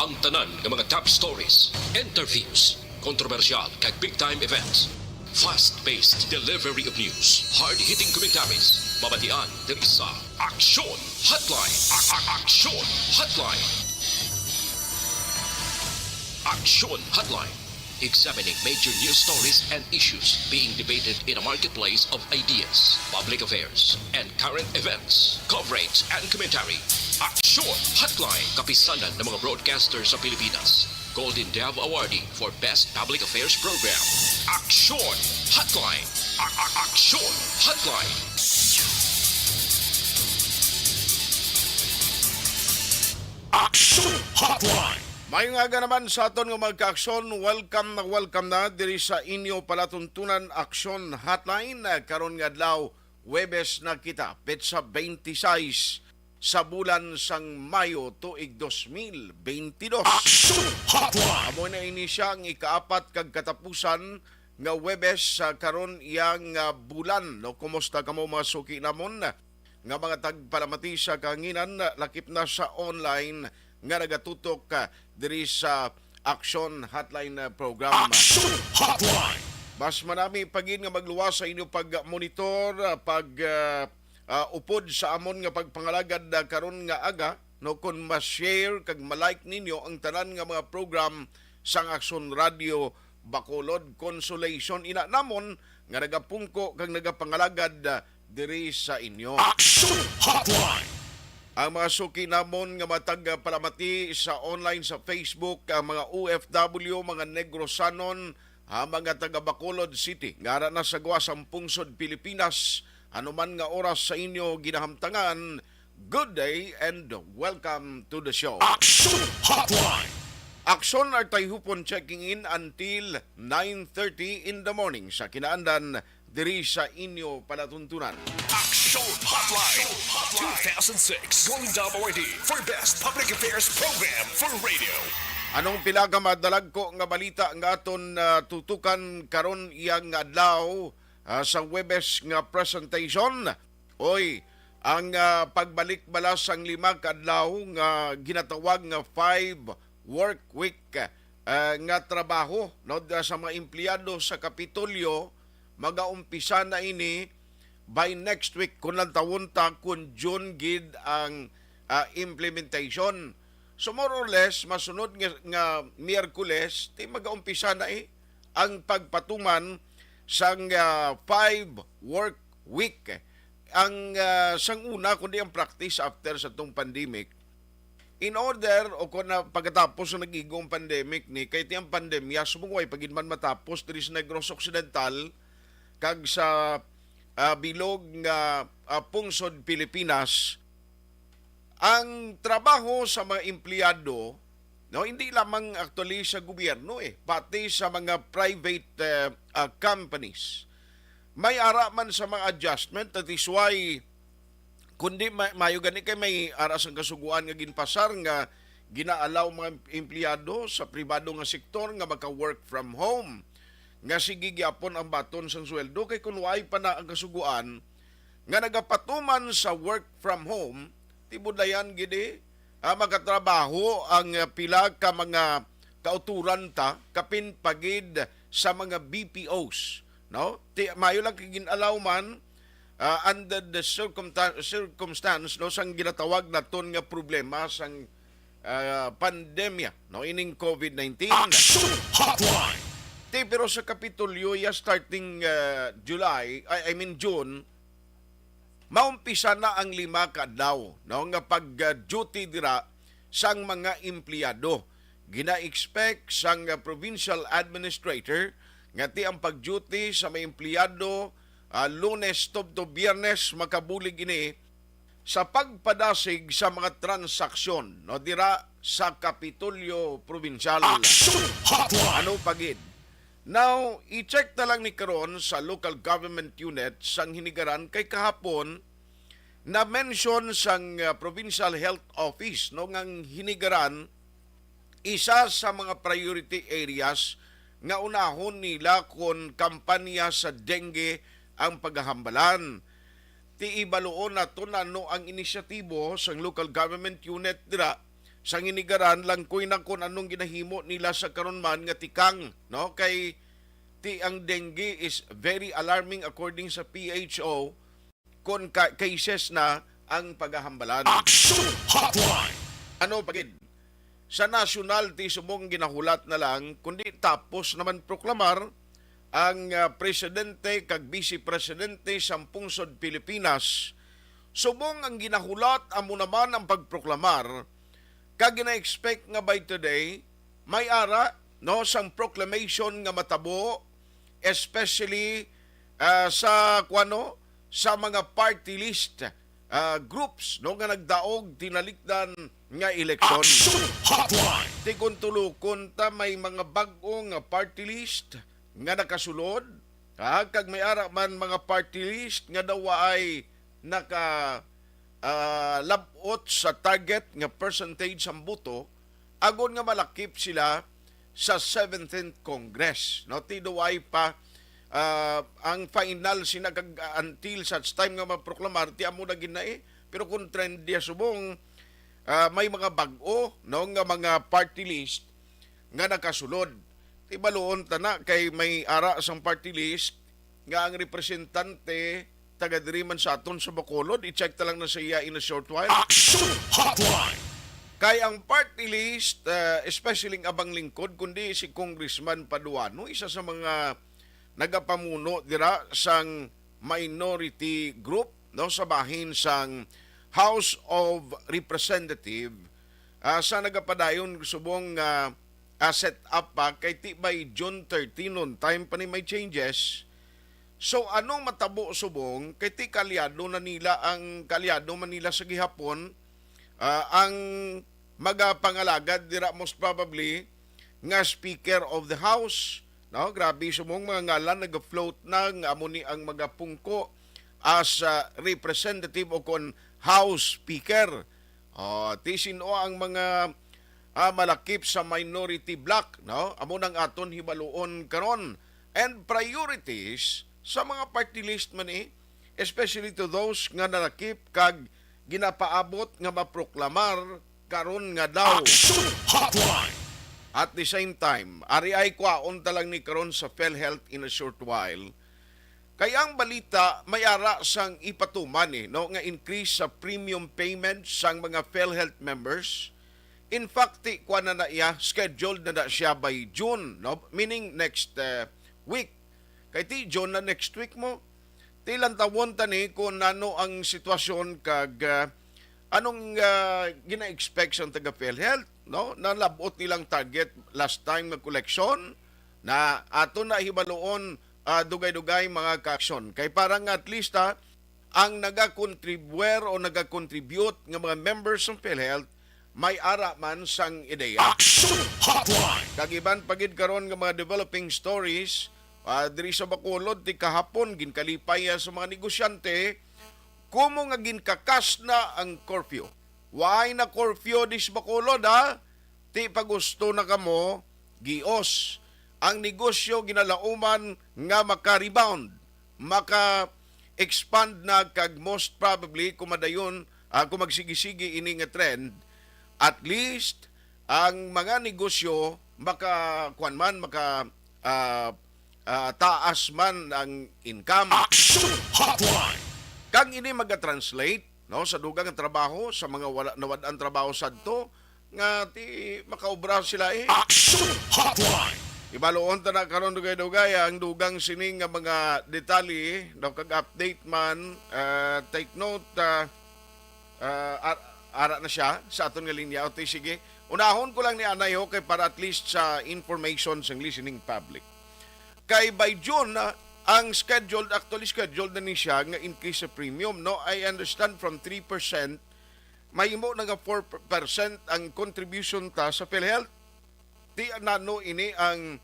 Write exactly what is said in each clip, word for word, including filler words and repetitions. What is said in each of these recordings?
Ang tanan nga mga top stories, interviews, kontrobersyal kag big time events. Fast-paced delivery of news, hard-hitting commentaries, mabatian diri sa Aksyon Hotline. A- a- Aksyon Hotline. Aksyon Hotline. Examining major news stories and issues being debated in a marketplace of ideas, public affairs, and current events. Coverage and commentary. Aksyon Hotline. Kapisanan ng mga broadcaster sa Pilipinas. Golden Dove Awardee for Best Public Affairs Program. Aksyon Hotline. A- a- Aksyon Hotline. Aksyon Hotline. Maayong aga naman sa aton nga mga kaaksyon. Welcome na welcome na diri sa inyo palatuntunan, Aksyon Hotline. Ah, karon nga adlaw, Huwebes na kita, petsa twenty-six sa bulan sang Mayo, tuig dos mil twenty-two. Aksyon Hotline. Amo na ini siya ang ikaapat kag katapusan nga Huwebes sa karon iyang, ah, bulan, no? Kumusta kamo, mga suki namon, nga mga tagpalamati sa kahanginan, lakip na sa online, nga nagatutok, ah, diri sa Aksyon Hotline, ah, program? Aksyon Hotline. Mas manami pa gid nga magluwas sa inyo pag-monitor, ah, pag, ah, ah, upod sa amon nga pagpangalagad, ah, karon nga aga, no, kung ma-share kag ma-like ninyo ang tanan nga mga program sang Aksyon Radio Bacolod. Consolation ina namon nga nagapungko kag nagapangalagad, ah, diri sa inyo. Aksyon Hotline. Ang mga suki namon nga matag palamati sa online, sa Facebook, ang mga O F W, mga Negrosanon, ang mga taga Bacolod City, nga ara na sa gwa sang pungsod Pilipinas, anuman nga oras sa inyo ginahamtangan, good day and welcome to the show. Aksyon Hotline. Aksyon Artay Hupon checking in until nine thirty in the morning sa kinaandan diri sa inyo palatuntunan. Aksyon Hotline, two thousand six Golden Dove Awardee for Best Public Affairs Program for Radio. Anong pila ka madalagko nga balita nga aton, ah, tutukan karon iyang adlaw, ah, sa Huwebes nga presentation? Oy, ang, ah, pagbalik bala sang lima ka adlaw nga ginatawag nga five work week, ah, nga trabaho, no, da-, sa mga empleyado sa Kapitolyo, magaumpisa na ini by next week, kung lantawon ta, kung June gid ang, ah, implementation. So, more or less, masunod nga, nga Miyerkules, ti magaumpisa na, eh, ang pagpatuman sang, ah, five work week. Ang, ah, sang una, kundi ang practice after sa tong pandemic, in order o kung na pagkatapos nga nag-igo ang pandemic ni, kay ti ang pandemya, subong way pa gid man matapos diri sa Negros Occidental kag sa, ah, bilog nga, ah, pungsod Pilipinas, ang trabaho sa mga empleyado, no, hindi lamang actually sa gobyerno, eh, pati sa mga private, eh, ah, companies, may ara man sa mga adjustment. That is why, kundi ma-, mayo gani kay may ara sang kasugoan nga ginpasar nga gina-allow mga empleyado sa pribado nga sektor nga maka-work from home, nga sige gyapon ang baton sang sweldo, kay kun waay pa na ang kasugoan nga nagapatuman sa work from home, ti budlayan gid, eh, ah, makatrabaho ang, ah, pila ka mga kauturan ta, kapin pa gid sa mga B P Os, no? Ti, mayo lang kay gin-allow man, ah, under the circumta-, circumstance, no, sang ginatawag naton nga problema sang, ah, pandemya, no, ining COVID nineteen. Action Hotline. Ti, pero sa Kapitolyo, ya, starting, ah, July, I, I mean June, maumpisa na ang lima ka adlaw, no, nga pag-duty dira sang mga empleyado. Gina-expect sang, ah, provincial administrator nga ti ang pag-duty sa mga empleyado, ah, Lunes tubtob Biyernes, makabulig ini sa pagpadasig sa mga transaksyon, no, dira sa Kapitolyo Probinsyal. Action Hotline. Ano pa gid? Now, i-check na lang ni karon sa local government unit sang Hinigaran, kay kahapon na-mention sang, ah, Provincial Health Office, no, nga ang Hinigaran isa sa mga priority areas nga unahon nila kon kampanya sa dengue ang pagahambalan. Ti ibaluon naton ano ang inisyatibo sang local government unit dira Sa ginigaran, langkoy na kung anong ginahimo nila sa karon man nga tikang, no? Kay ti ang dengue is very alarming according sa P H O, kung ka- cases na ang pagahambalan. Action Hotline! Ano pa gid? Sa nasyonal, ti subong ginahulat na lang, kundi tapos naman proklamar ang ah, presidente kag vice presidente sang pungsod Pilipinas. Subong ang ginahulat, amo naman ang pagproklamar, kag gina-expect nga by today may ara, no, sang proclamation nga matabo, especially ah, sa kuano, sa mga party list ah, groups, no, nga nagdaog tinalikdan nga eleksyon. Action Hotline! Ti kung tulukon ta, may mga bag-o nga party list nga nakasulod, ha? Kag may ara man mga party list nga daw ay naka ah, labot sa target nga percentage sang boto, agod nga malakip sila sa seventeenth Congress, no? Ti daw ay pa ah, ang final sina kag, ah, until such time nga maproklamar, ti amo na gid na eh. Pero kung trend diya subong, ah, may mga bag-o, no, nga mga party list nga nakasulod. Ti baluon ta na kay may ara sang party list nga ang representante taga diri man sa aton sa Bacolod. I-check ta lang na sa iya in a short while. Action Hotline! Kay ang party list, ah, especially ang Abang Lingkod, kundi si Congressman Paduano, isa sa mga nagapamuno dira sang minority group, no, sa bahin sang House of Representative, ah, sa nagapadayon subong nga ah, set up pa, kay ti by June thirteen, on time pa ni may changes. So, anong matabo subong? Kay ti kaalyado na nila ang, kaalyado man nila sa gihapon, ah, ang magapangalagad dira most probably nga Speaker of the House. No, grabe subong mga ngalan nag-float na nga amo ni ang magapungko as ah, representative o kon House Speaker. Oh, ti sin-o ang mga ah, malakip sa minority bloc, no? Amo nang aton hibaluon karon. And priorities sa mga party list man eh, especially to those nga nalakip kag ginapaabot nga maproklamar karon nga daw. Action Hotline! At the same time, ari ay kwaon ta lang ni karon sa PhilHealth in a short while. Kay ang balita may ara sang ipatuman eh, no, nga increase sa premium payment sang mga PhilHealth members. In fact, ti kuan na na iya, scheduled na na siya by June, no? Meaning next uh, week. Kay ti June na next week mo. Ti lantawon ta ni kung nano ang sitwasyon kag uh, anong uh, gina-expect sang taga PhilHealth, no? Nalabot nilang target last time nga koleksyon na ato na hibaluon ah, dugay-dugay mga kaaksyon. Kay para nga at least, ah, ang nagakontribuer o nagakontribute nga mga members sang PhilHealth may ara man sang ideya. Action Hotline! Kag iban pa gid karon nga mga developing stories, ah, diri sa Bacolod, ti kahapon ginkalipay, ah, sa mga negosyante, kumo nga ginkakas na ang curfew. Waay na curfew dis Bacolod, ha? Ti pa gusto na kamo, gios. Ang negosyo ginalauman nga maka-rebound, maka-expand na kag most probably kung madayon, ah, kung magsigi-sigi ini nga trend, at least ang mga negosyo maka, kuwan man, maka, ah, ah, taas man ang income. Action Hotline! Kag ini maga-translate, no, sa dugang nga trabaho, sa mga wala nawad-an trabaho sadto, nga ti makaobra sila eh. Action Hotline! Ibaluon ta na karon dugay-dugay ang dugang sini nga mga detalye, no, kag update man, ah, take note, ah, ah, ar- ara na siya sa aton nga linya. O, ti, sige, unahon ko lang ni anay ho kay para at least sa information sang listening public. Kay by June, ah, ang scheduled, actually scheduled na ni siya nga increase sa premium, no? I understand from three percent, mahimo na nga four percent ang contribution ta sa PhilHealth. Ti nano ini ang,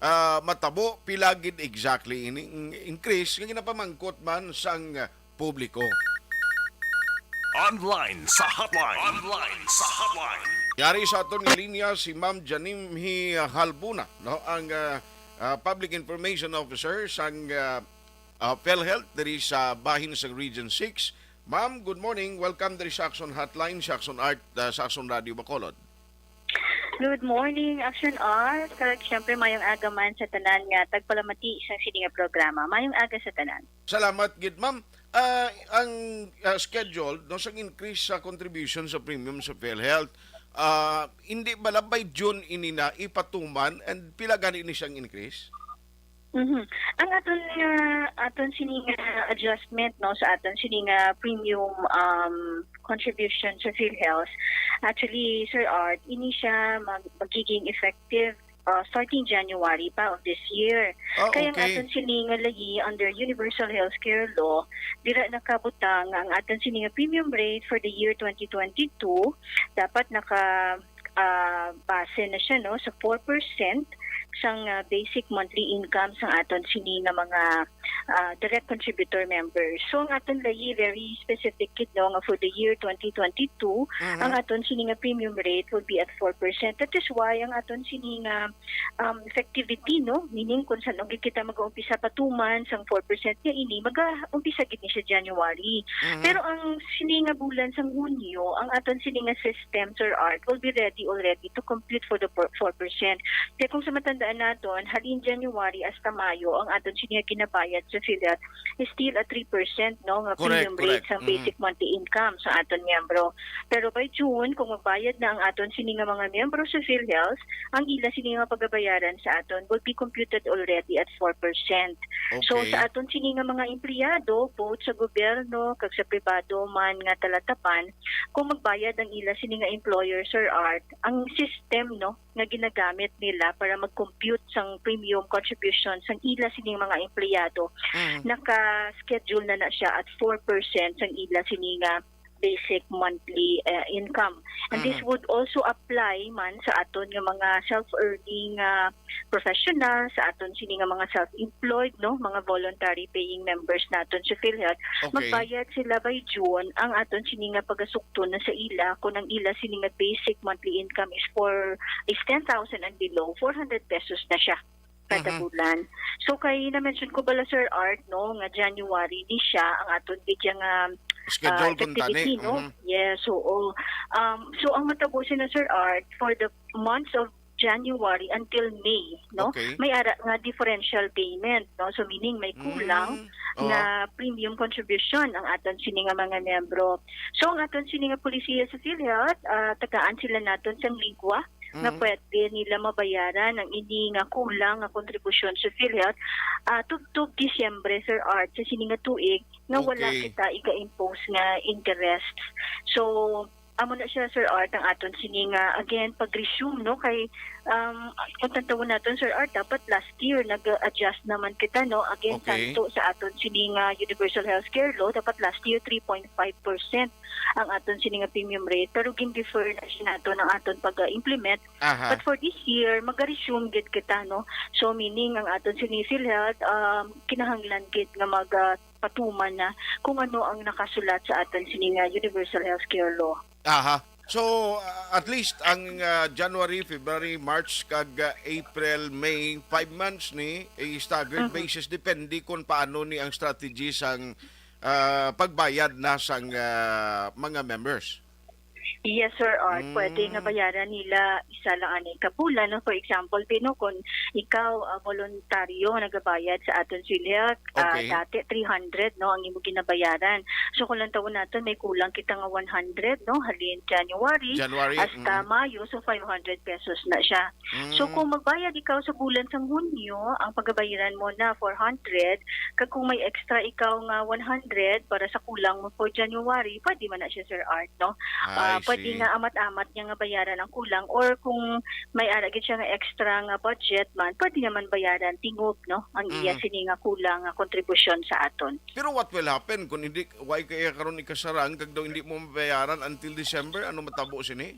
ah, matabo? Pila gid exactly ini ang increase nga ginapamangkot man sang, ah, publiko? Online sa hotline. Online sa hotline. Yari sa aton nga linya si Ma'am Janimhi Halbuna, no, ang, ah, ah, Public Information Officer sang, ah, ah, PhilHealth diri sa bahin sa Region six. Ma'am, good morning. Welcome diri sa Action Hotline, sa Action Art, ah, sa Action Radio Bacolod. Good morning, Action Art. Kag syempre, mayong aga man sa tanan nga tagpalamati sa sini nga programa. Mayong aga sa tanan. Salamat gid, ma'am. Ah, ang ah, schedule no sang increase sa contribution sa premium sa PhilHealth, ah, hindi bala by June ini na ipatuman, and pila gani ni siyang increase? Mhm. Ang aton nga aton sini nga adjustment, no, sa aton sini nga premium, um, contribution sa PhilHealth, actually, Sir Art, ini siya mag- magiging effective, uh, starting January pa of this year. Ah, Kaya ang okay. Aton sini nga layi under Universal Healthcare Law, dira nakabutang nga ang aton sini nga premium rate for the year twenty twenty-two dapat naka ah, base na siya, no, sa four percent sang, ah, basic monthly income sang aton sini nga mga, ah, direct contributor members. So ang aton layi, very specific gid, no, nga for the year twenty twenty-two, Mhm. ang aton sini nga premium rate will be at four percent. That is why ang aton sini nga, um, effectivity, no, meaning kung san-o gid kita mag-umpisa patuman sang four percent nga ini, mag-umpisa gid ni siya January. Mhm. Pero ang sini nga bulan sang Hunyo, ang aton sini nga system, Sir Art, will be ready already to compute for the four percent. Kaya kung sa matandaan naton, halin January hasta Mayo, ang aton sini nga ginabayad sa PhilHealth is still at three percent, no, nga Correct, premium rate correct. sang Mhm. basic monthly income sa aton miyembro. Pero by June, kung magbayad na ang aton sini nga mga miyembro sa PhilHealth, ang ila sini nga pagabayaran sa aton will be computed already at four percent. So, Okay. sa aton sini nga mga empleyado, both sa gobyerno kag sa pribado man nga talatapan, kung magbayad ang ila sini nga employer, Sir Art, ang system, no, nga ginagamit nila para mag-compute sang premium contribution sang ila sining mga empleyado, Mhm. naka-schedule na na siya at four percent sang ila sini nga basic monthly, eh, income. And this Mhm. would also apply man sa aton nga mga self-earning, ah, professional, sa aton sini nga mga self-employed, no, mga voluntary paying members naton sa PhilHealth. Okay. Magbayad sila by June. Ang aton sini nga pagasukton na sa ila kung ang ila sini nga basic monthly income is for, is ten thousand and below, four hundred pesos na siya kada Mhm. bulan. So, kay na-mention ko bala, Sir Art, no, nga January ni siya ang aton gid nga, Schedule ah, kung tani. effectivity, no? Mhm. Yes, oo. Um, so, ang matabo sina, Sir Art, for the months of January until May, no? Okay. May ara nga differential payment, no? So, meaning may kulang Mm. Oo. nga premium contribution ang aton sini nga mga miyembro. So, ang aton sini nga polisiya sa PhilHealth, ah, tagaan sila naton sang lingwa nga Mhm. pwede nila mabayaran ang ini nga kulang nga kontribusyon sa PhilHealth, ah, tubtob Disyembre, Sir Art, sa sini nga tuig nga wala Okay. kita iga-impose nga interest. So, amo na siya, Sir Art, ang aton sini nga, again, pag-resume, no? Kay, um, kung tantawon naton, Sir Art, dapat last year nag-adjust naman kita, no? Again, Okay. tanto sa aton sini nga Universal Healthcare Law, dapat last year three point five percent ang aton sini nga premium rate, pero gin-defer na siya naton ang aton pag-implement. Aha. But for this year, mag-resume gid kita, no? So, meaning, ang aton sini PhilHealth, um, kinahanglan gid nga mag, ah, patuman na kung ano ang nakasulat sa aton sini nga Universal Healthcare Law. Aha. So, uh, at least ang, uh, January, February, March, kag, uh, April, May, five months ni, eh, staggered Mhm. basis, depende kung paano ni ang strategy sang, uh, pagbayad na sang, uh, mga members. Yes, Sir Art. Pwede nga Mm. bayaran nila isa lang ani ka bulan, no? For example, Pino, kung ikaw, ah, voluntaryo nagabayad sa aton PhilHealth, ah, Okay. dati three hundred, no, ang imo ginabayaran. So, kung lang taon naton, may kulang kita nga one hundred, no, halin January, January, hasta mm. Mayo, so five hundred pesos na siya. So, Mm. kung magbayad ikaw sa bulan sang Hunyo, ang pagabayaran mo na four hundred, kag kung may extra ikaw nga one hundred para sa kulang mo for January, pwede man na siya, Sir Art, no? Ah, I pwede see. nga amat-amat niya nga bayaran ang kulang, or kung may ara gid siya nga extra nga budget man, pwede naman bayaran tingob, no, ang iya Mhm. sini nga kulang nga kontribusyon sa aton. Pero what will happen kung hindi, why kaya karon ikasarang kag daw hindi mo mabayaran until December? Ano matabo sini?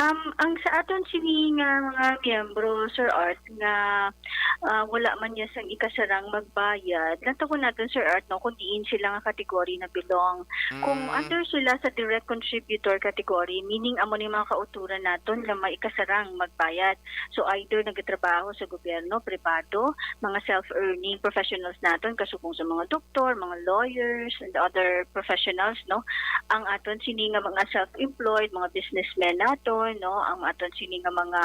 Um, ang sa aton sini nga mga miyembro, Sir Art, nga, ah, wala man niya sang ikasarang magbayad, lantawon naton, Sir Art, no, kung diin sila nga category na belong. Kung Mm. under sila sa direct contributor category, meaning amo ni mga kauturan naton nga may ikasarang magbayad. So, either nagatrabaho sa gobyerno, pribado, mga self-earning professionals naton, kasubong sa mga doktor, mga lawyers, and other professionals, no? Ang aton sini nga mga self-employed, mga businessmen naton, no? Ang aton sini nga mga,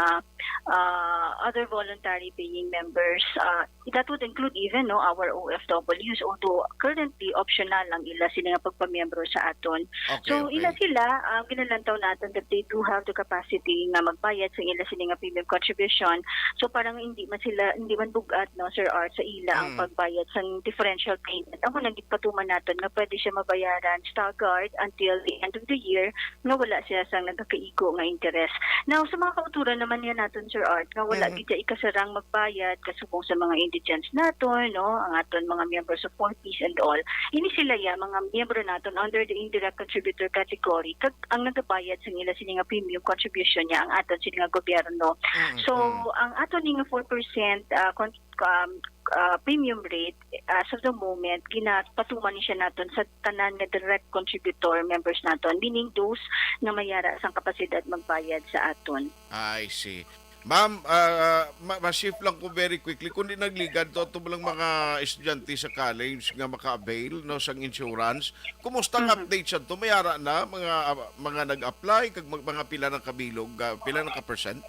ah, other voluntary paying members, ah, that would include even, no, our O F Ws, although currently optional ang ila sini nga pagpamiyembro sa aton. Okay, So, ila okay. sila, ah, ginalantaw naton that they do have the capacity nga magbayad sa ila sini nga premium contribution. So, parang hindi man sila, hindi man bugat, no, Sir Art, sa ila ang Mm. pagbayad sang differential payment. Amo nang gipatuman naton nga pwede siya mabayaran staggered until the end of the year nga wala siya sang nagakaigo nga interes. Now, sa mga kauturan naman niya naton, Sir Art, nga wala Mm. gid siya ikasarang magbayad kasubong sa mga indigents naton, no, ang aton mga miyembro sa four Ps and all, ini sila ya mga miyembro naton under the indirect contributor category, kag ang nagabayad sa ila sini nga premium contribution niya ang aton sini nga gobyerno. Mm, So, mm. ang aton ni nga four percent, ah, con-, um, ah, premium rate, as of the moment, ginapatuman ni siya naton sa tanan nga direct contributor members naton, meaning those nga may ara sang kapasidad magbayad sa aton. I see. Ma'am, ah, ma-, ma-shift lang ko very quickly. Kung di nagligad to, ato lang mga estudyante sa college nga maka-avail, no, sang insurance. Kumusta ang Mhm. update sa to? May ara na mga, ah, mga nag-apply, kag mag-, mga pila na kabilog, ah, pila na ka percent?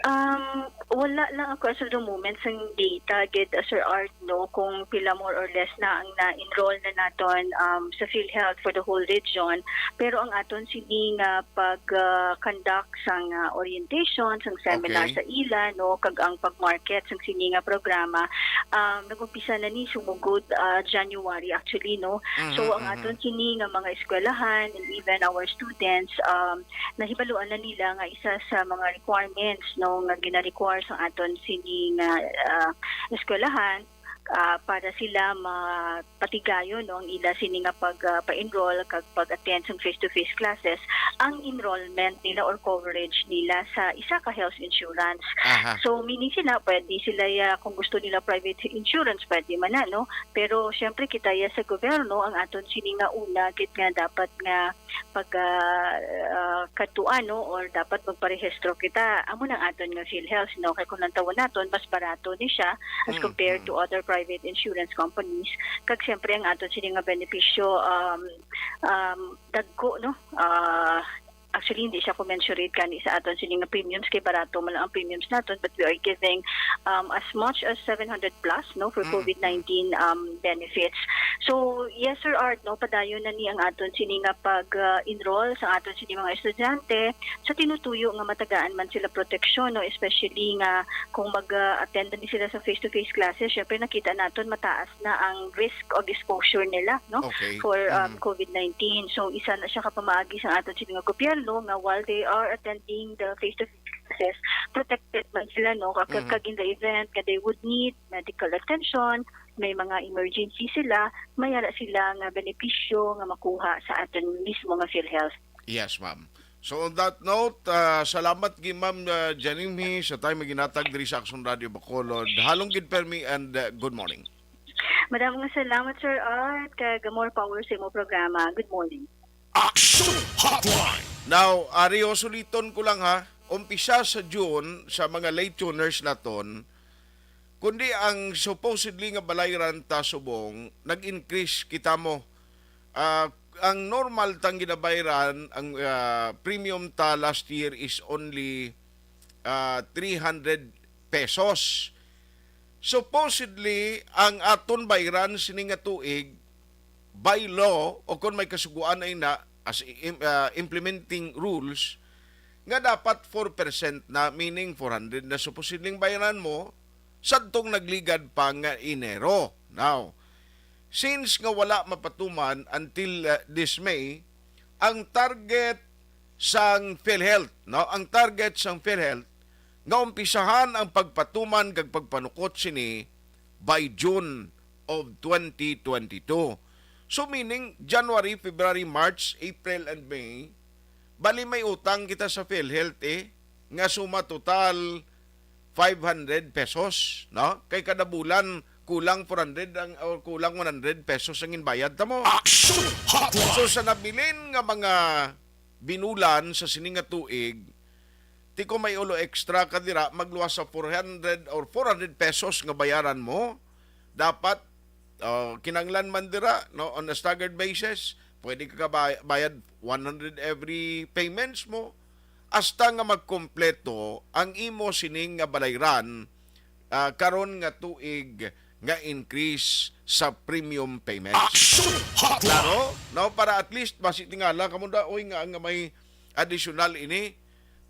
Um, wala lang ako as of the moment sang data gid, uh, Sir Art, no, kung pila more or less na ang na-enroll na naton, um, sa PhilHealth for the whole region. Pero ang aton sini nga pag, uh, conduct sang, uh, orientation, sang seminar Okay. sa ila, no, kag ang pag-market sang sini nga programa, um, nag-umpisa na ni sumugod, uh, January actually, no. So, Mhm, ang mhm. aton sini nga mga eskwelahan and even our students, um, nahibaluan na nila nga isa sa mga requirements, no, nga gina-require sa aton sini nga, ah, eskwelahan, ah, para sila mapatigayon, no, ang ila sini nga pag, ah, pa-enroll kag pag-attend sa face-to-face classes, ang enrollment nila or coverage nila sa isa ka health insurance. Aha. So, meaning sila, pwede sila ya, kung gusto nila private insurance, pwede man na, no? Pero, syempre, kita ya sa gobyerno, ang aton sini nga una, gid nga dapat nga pag, ah, ah, kadtuan, no, or dapat magparehistro kita, amo nang aton nga PhilHealth, no, kay kung lantawon naton, mas barato ni siya as Mm, compared mm. to other private insurance companies. Kag siyempre, ang aton sini nga benepisyo, um, um, dagko, no, ah, actually, hindi siya commensurate gani sa aton sini nga premiums, kay barato man lang ang premiums naton, but we are giving, um, as much as seven hundred plus, no, for Mm, mm. COVID nineteen, um, benefits. So, yes, Sir Art, no, padayon na ni ang aton sini nga pag, ah, enroll sa aton sini mga estudyante sa tinutuyo nga matagaan man sila proteksyon, no, especially nga kung mag, ah, attend ni sila sa face-to-face classes, syempre nakita naton mataas na ang risk of exposure nila, no, Okay. for, um, Mm. COVID nineteen. So, isa na siya ka pamaagi sa aton sini nga gobyerno nga while they are attending the face-to-face classes, protected man sila, no, kag, Mm. kag in the event nga they would need medical attention, may mga emergency sila, may ara sila nga benepisyo nga makuha sa aton mismo nga PhilHealth. Yes, ma'am. So, on that note, ah, salamat gi Ma'am, ah, Janimhi sa time nga ginhatag diri sa Aksyon Radio Bacolod. Halong gid permi and, ah, good morning. Madamo nga salamat, Sir Art, kag more power sa imo programa. Good morning. Aksyon Hotline. Now, Ario, suliton ko lang ha, umpisa sa June, sa mga late tuners naton, kundi ang supposedly nga balayran ta subong, nag-increase kita mo. Ah, ang normal tang ginabayran, ang, ah, premium ta last year is only, ah, three hundred pesos. Supposedly, ang aton bayran sini nga tuig, by law, o kung may kasuguan ay na, as im-, ah, implementing rules, nga dapat four percent na, meaning four hundred na supposedly ang bayran mo, sadtong nagligad pa nga Enero. Now, since nga wala mapatuman until, ah, this May, ang target sang PhilHealth, no? Ang target sang PhilHealth nga umpisahan ang pagpatuman kag pagpanukot sini by June of twenty twenty-two. So, meaning, January, February, March, April, and May, bali may utang kita sa PhilHealth, eh, nga suma total five hundred pesos, no? Kay kada bulan, kulang four hundred ang, or kulang one hundred pesos ang inbayad ta mo. Action Hotline! So, sa nabilin nga mga binulan sa sini nga tuig, ti ko may ulo extra ka dira, magluwas sa four hundred or four hundred pesos nga bayaran mo, dapat, uh, kinanglan man dira, no, on a staggered basis, pwede ka bay-, bayad one hundred every payments mo, hasta nga magkompleto ang imo sining nga balayran, ah, karon nga tuig nga increase sa premium payments. Action Hotline! Klaro, no? Para at least, basi tingala ka mo da, "Uy, nga, nga may additional ini."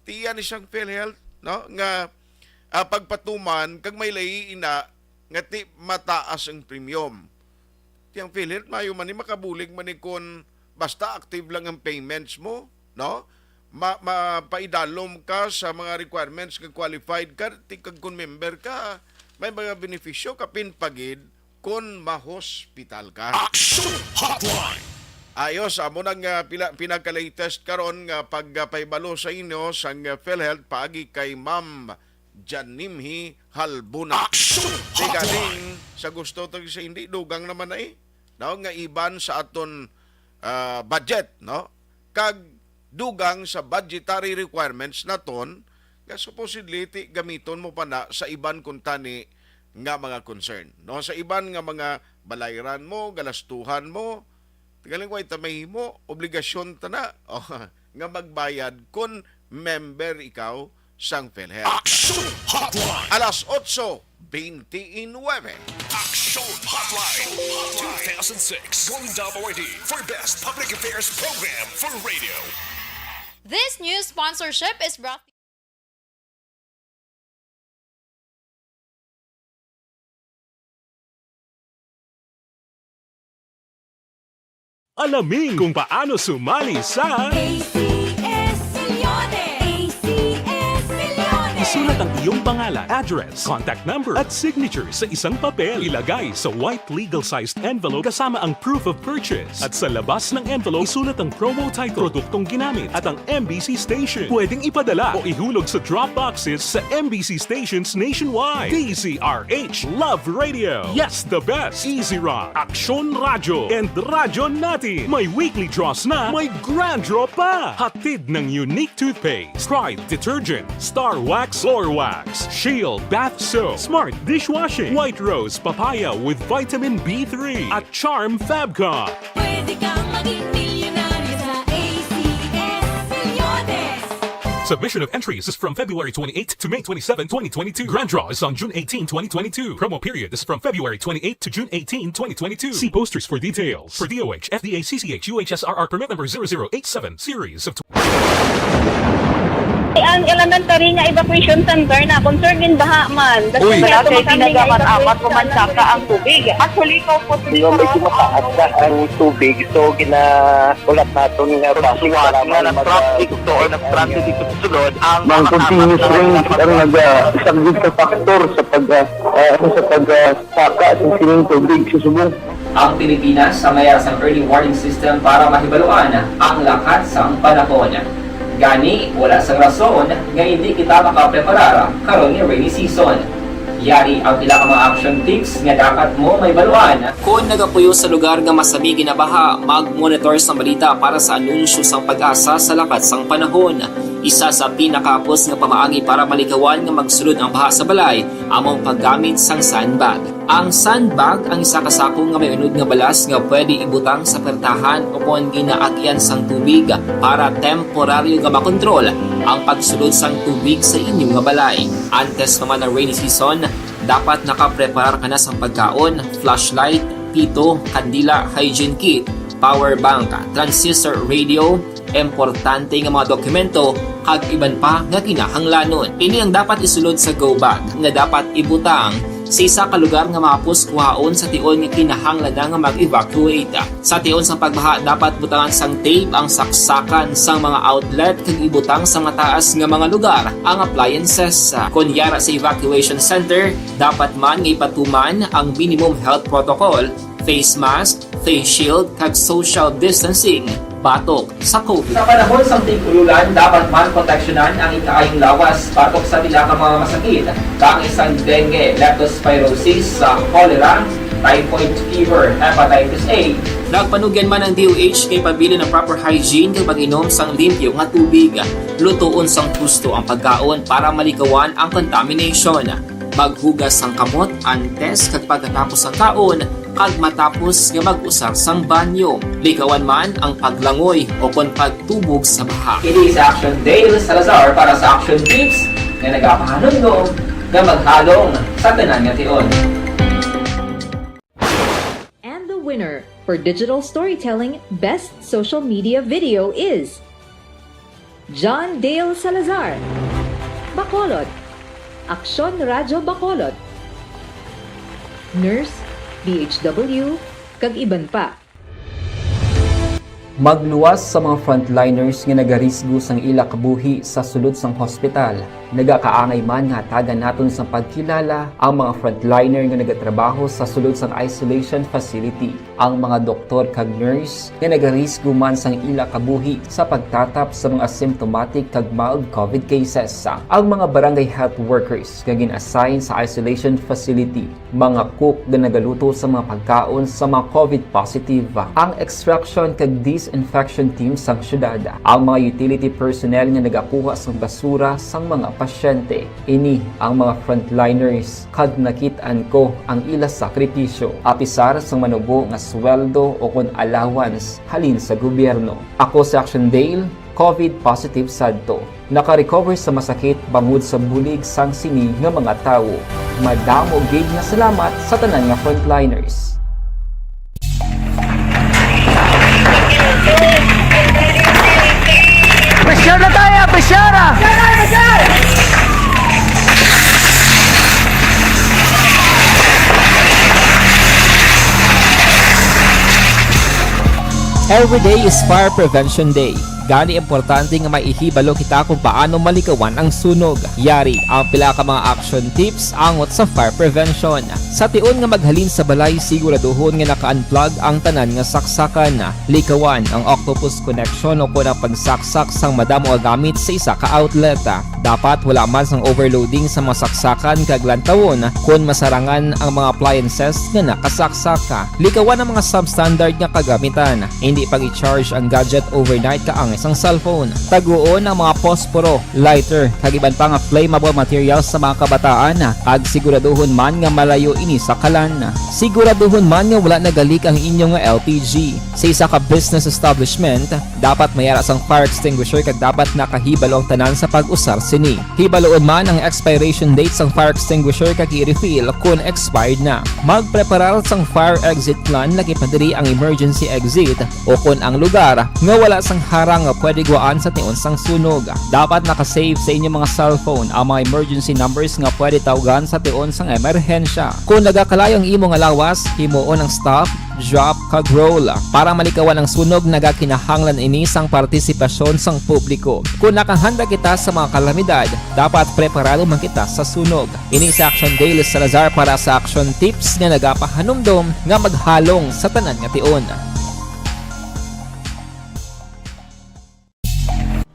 Tiyan ni siyang PhilHealth, no? Nga, ah, pagpatuman, kag may layi ina, nga ti mataas ang premium. Ti ang PhilHealth, mayo man ni, makabulig man ni kon basta active lang ang payments mo, no? Ma-, mapaidalom ka sa mga requirements nga qualified ka, ti kag kon member ka, may mga benepisyo ka pin pagid kon mahospital ka. Action Hotline! Ayos, amo nang, ah, pila-, pinaka-latest karon nga pagpahibalo sa inyo sang, ah, PhilHealth paagi kay Ma'am Janimhi Halbuna. Action Di Hotline! Galing sa gusto to sa hindi, dugang naman na eh, no? Nga iban sa aton, ah, budget, no? Kag dugang sa budgetary requirements naton, nga supposedly ti gamiton mo pa na sa iban kuntani nga mga concern, no? Sa iban nga mga balayran mo, galastuhan mo, ti galing way ta mahimo, obligasyon ta na, oh, nga magbayad kon member ikaw sang PhilHealth. Action Hotline! Alas otso bente y nuebe. Action Hotline two thousand six Golden Dome Awardee for Best Public Affairs Program for Radio. This news sponsorship is brought Alamin kung paano sumali sa A C S Millones! A C S Millones! Isulat ang iyong pangalan, address, contact number, at signature sa isang papel. Ilagay sa white legal-sized envelope kasama ang proof of purchase. At sa labas ng envelope, isulat ang promo title, produktong ginamit, at ang M B C station. Pwedeng ipadala o ihulog sa drop boxes sa M B C stations nationwide. D Z R H, Love Radio. Yes, the best. Easy Rock, Aksyon Radyo, and Radyo Natin. May weekly draws na, may grand draw pa. Hatid ng Unique Toothpaste, Pride Detergent, Star Wax, Floor Wax, Shield Bath Soap, Smart Dishwashing, White Rose Papaya with Vitamin B three, at Charm Fabcon. Pwede kang maging milyonaryo sa A C S Millones. Submission of entries is from February twenty-eight to May twenty-seven, twenty twenty-two. Grand draw is on June eighteen, twenty twenty-two. Promo period is from February twenty-eight to June eighteen, twenty twenty-two. See posters for details. For D O H, F D A, C C H, U H S R R permit number zero zero eight seven, series of Ang elementary nga evacuation center na concern gin baha man. Uy. Wala kay tinaga man amat ko man saka ang tubig. Actually, ko po. Medyo mataas na ang tubig, so ginaulat naton nga basi nga nag-traffic to or nag-transit dito sa sulod ang mga continuous rains ang nagasaglit sa factor sa pag, ah, ah, sa pag, ah, saka sa sining tubig sa subong. Ang Pilipinas ang may sang early warning system para mahibaluan ang lakat sang panahon. Gani, wala sang rason nga hindi kita makapreparar karon nga rainy season. Yari ang pila ka mga action tips nga dapat mo mahibaluan. Kon nagapuyo sa lugar nga masami ginabaha, mag-monitor sang balita para sa anunsyo sang PAGASA sa lakat sang panahon. Isa sa pinakahapos nga pamaagi para malikawan nga magsulod ang baha sa balay amo ang paggamit sang sandbag. Ang sandbag ang isa ka sako nga may unod nga balas nga pwede ibutang sa pertahan ukon ginaagyan sang tubig para temporaryo nga makontrol ang pagsulod sang tubig sa inyo nga balay. Antes pa man ang rainy season, dapat nakapreparar ka na sang pagkaon, flashlight, pito, kandila, hygiene kit, power bank, transistor radio, importante nga mga dokumento, kag iban pa nga kinahanglanon. Ini ang dapat isulod sa go bag nga dapat ibutang sa isa ka lugar nga mahapos kuhaon sa tion nga kinahanglan na nga mag-evacuate. Sa tion sang pagbaha, dapat butangan sang tape ang saksakan sang mga outlet kag ibutang sa mataas nga mga lugar ang appliances. Kon yara sa evacuation center, dapat man nga ipatuman ang minimum health protocol, face mask, face shield, kag social distancing. batok sa COVID. Sa panahon sang tig-ululan, dapat man proteksyonan ang ikaayong lawas batok sa pila ka mga masakit, kaangay sang dengue, leptospirosis, sa cholera, typhoid fever, hepatitis A. Nagpanugyan man ang D O H kay pabilin ang proper hygiene kag pag-inom sang limpyo nga tubig. Lutoon sang husto ang pagkaon para malikawan ang contamination. Maghugas sang kamot antes kag pagkatapos sang kaon kag matapos nga mag-usar sang banyo. Likawan man ang paglangoy o kon pagtubog sa baha. Ini si Action Dale Salazar para sa Action Tips nga nagapahanumdom nga maghalong sa tanan nga tion. And the winner for Digital Storytelling Best Social Media Video is John Dale Salazar, Bacolod, Aksyon Radyo Bacolod, Nurse, D H W, kag iban pa. Magluwas sa mga frontliners nga nagarisgo sang ila kabuhi sa sulod sang hospital. Nagakaangay man nga hatagan naton sang pagkilala ang mga frontliner nga nagatrabaho sa sulod sang isolation facility, ang mga doktor kag nurse nga nagarisgo man sang ila kabuhi sa pagtatap sa mga asymptomatic kag mild COVID cases, ang mga barangay health workers nga gin-assign sa isolation facility, mga cook nga nagaluto sa mga pagkaon sa mga COVID positive, ang extraction kag disinfection team sang syudad, ang mga utility personnel nga nagakuha sang basura sang mga pasyente. Ini ang mga frontliners, kag nakit-an ko ang ila sakripisyo, apisar sang manubo nga sweldo o kon allowance halin sa gobyerno. Ako si Action Dale, COVID positive sadto. Naka-recover sa masakit bangod sa bulig sang sini nga mga tawo. Madamo gid nga salamat sa tanan nga frontliners. Pressure na tayo! Pressure! Every day is Fire Prevention Day. Gani, importante nga may ihibalo kita kung paano malikawan ang sunog. Yari ang pila ka mga action tips angot sa fire prevention. Sa tion nga maghalin sa balay, siguraduhon nga naka-unplug ang tanan nga saksakan. Likawan ang octopus connection o kon ang pagsaksak sang madamo nga gamit sa isa ka outlet. Dapat wala man sang overloading sa mga saksakan kag lantawon kon masarangan ang mga appliances nga nakasaksak. Likawan ang mga substandard nga kagamitan. Indi pag-i-charge ang gadget overnight kaangay sang cellphone. Taguon ang mga posporo, lighter, kag iban pa nga flammable materials sa mga kabataan, kag siguraduhon man nga malayo ini sa kalan. Siguraduhon man nga wala nagalik ang inyo nga L P G. Sa isa ka business establishment, dapat may ara sang fire extinguisher kag dapat nakahibalo ang tanan sa pag-usar sini. Hibaloon man ang expiration date sang fire extinguisher kag i-refill kon expired na. Magpreparar sang fire exit plan, lagi pa diri ang emergency exit o kon ang lugar nga wala sang harang nga pwede guwaan sa tion sang sunog. Dapat naka-save sa inyo mga cellphone ang mga emergency numbers nga pwede tawgan sa tion sang emerhensya. Kon nagakalayo ang imo nga lawas, himuon ang stop, drop, kag roll. Para malikawan ang sunog, nagakinahanglan ini sang partisipasyon sang publiko. Kon nakahanda kita sa mga kalamidad, dapat preparado man kita sa sunog. Ini si Action Dale Salazar para sa Action Tips nga nagapahanumdom nga maghalong sa tanan nga tion.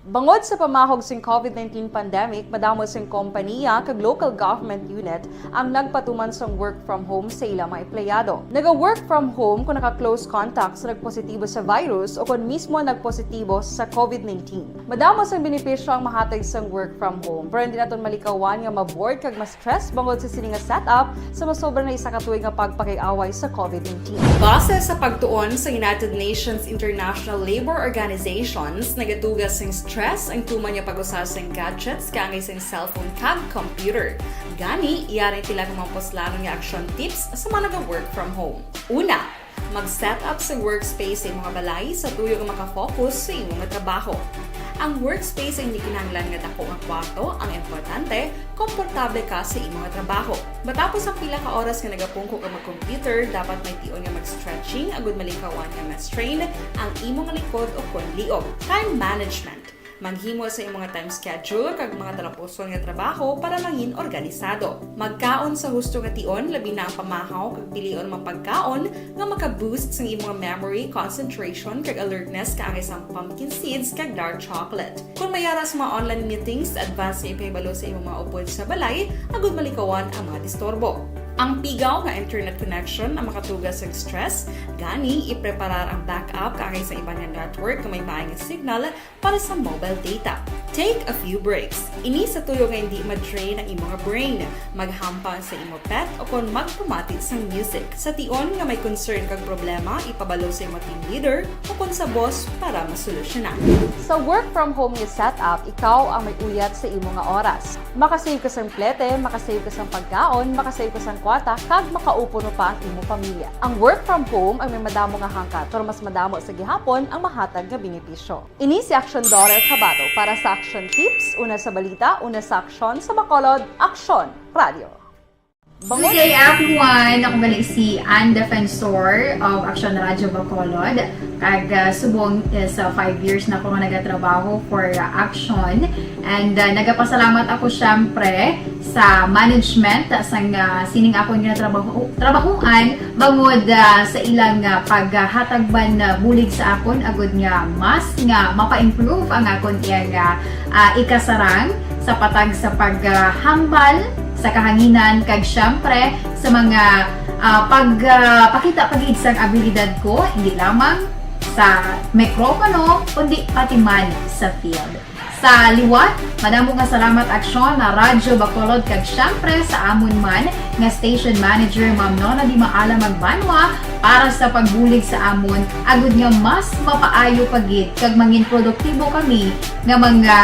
Bangod sa pamahog sing COVID nineteen pandemic, madamo sing kompaniya kag local government unit ang nagpatuman sang work from home sa ila mga empleyado. Naga-work from home kon naka-close contact sa nagpositibo sa virus o kon mismo nagpositibo sa COVID nineteen. Madamo sang benepisyo ang mahatag sang work from home, pero hindi naton malikawan nga ma-bored kag ma-stress bangod sa sini nga setup sa masobra na isa ka tuig nga pagpakig-away sa COVID nineteen. Base sa pagtuon sa United Nations International Labour Organizations, nagaduga sing stress ang tuman nga pag-usa sing gadgets kaangay sing cellphone kag computer. Gani, yari ang pila ka mga puslanon nga action tips sa mga naga-work from home. Una, mag-set up sa workspace sa imong balay sa tuyo nga maka-focus sa imo nga trabaho. Ang workspace ay hindi kinahanglan nga dako nga kwarto, ang importante, komportable ka sa imo nga trabaho. Matapos ang pila ka oras nga nagapungko ka mag-computer, dapat may tion nga mag-stretching agud malikawan nga ma-strain ang imo nga likod o kon liog. Time management. Maghimo sa imo nga time schedule kag mga talapuson nga trabaho para mangin organisado. Magkaon sa husto nga tion, labi na ang pamahaw kag pilion mga pagkaon nga maka-boost sang imo nga memory, concentration, kag alertness kaangay sang pumpkin seeds kag dark chocolate. Kung may ara sa mga online meetings, advance nga ipahibalo sa imo mga upod sa balay agud malikawan ang mga disturbo. Ang pigaw nga internet connection ang makatuga sa stress, gani ipreparar ang backup kaangay sa iban nga network nga may maay nga signal para sa mobile data. Take a few breaks. Ini sa tuyo nga hindi ma-drain ang imo nga brain. Maghampang sa imo pet o kon magpamati sang music. Sa tion nga may concern kag problema, ipabalo sa imo team leader o kon sa boss para masolusyonan. Sa work from home nga setup, ikaw ang may uyat sa imo nga oras. Makasave ka sang plete, makasave ka sang pagkaon, makasave ka sang kwarta, kag makaupo pa ang imo pamilya. Ang work from home ang may madamo nga hangkat, pero mas madamo sa gihapon ang mahatag nga benepisyo. Ini si Action Daughter Kabato para sa Action Tips, una sa balita, una sa aksyon, sa Bacolod, Aksyon Radio. Good day, everyone! Ako gali si Ann Defensor of Action Radio Bacolod. Kag, ah, subong is, ah, five years na ako nga nagatrabaho for, ah, Action. And, ah, nagapasalamat ako, syempre, sa management, ah, sang, ah, sining akon nga trabaho, trabahuan, bangod, ah, sa ilang, ah, paghatag man, ah, bulig sa akon, agud nga mas nga mapa-improve ang akon iyang, ah, ah, ikasarang sa patag sa paghambal sa kahanginan, kag syempre sa mga, ah, pag, ah, pakita pa gid sang abilidad ko, hindi lamang sa mikropono, kundi pati man sa field. Sa liwat, madamo nga salamat Aksyon na Radyo Bacolod kag syempre sa amon man nga station manager, Ma'am Nona Di Maala Magbanwa, para sa pagbulig sa amon, agud nga mas mapaayo pa gid kag mangin produktibo kami nga mga,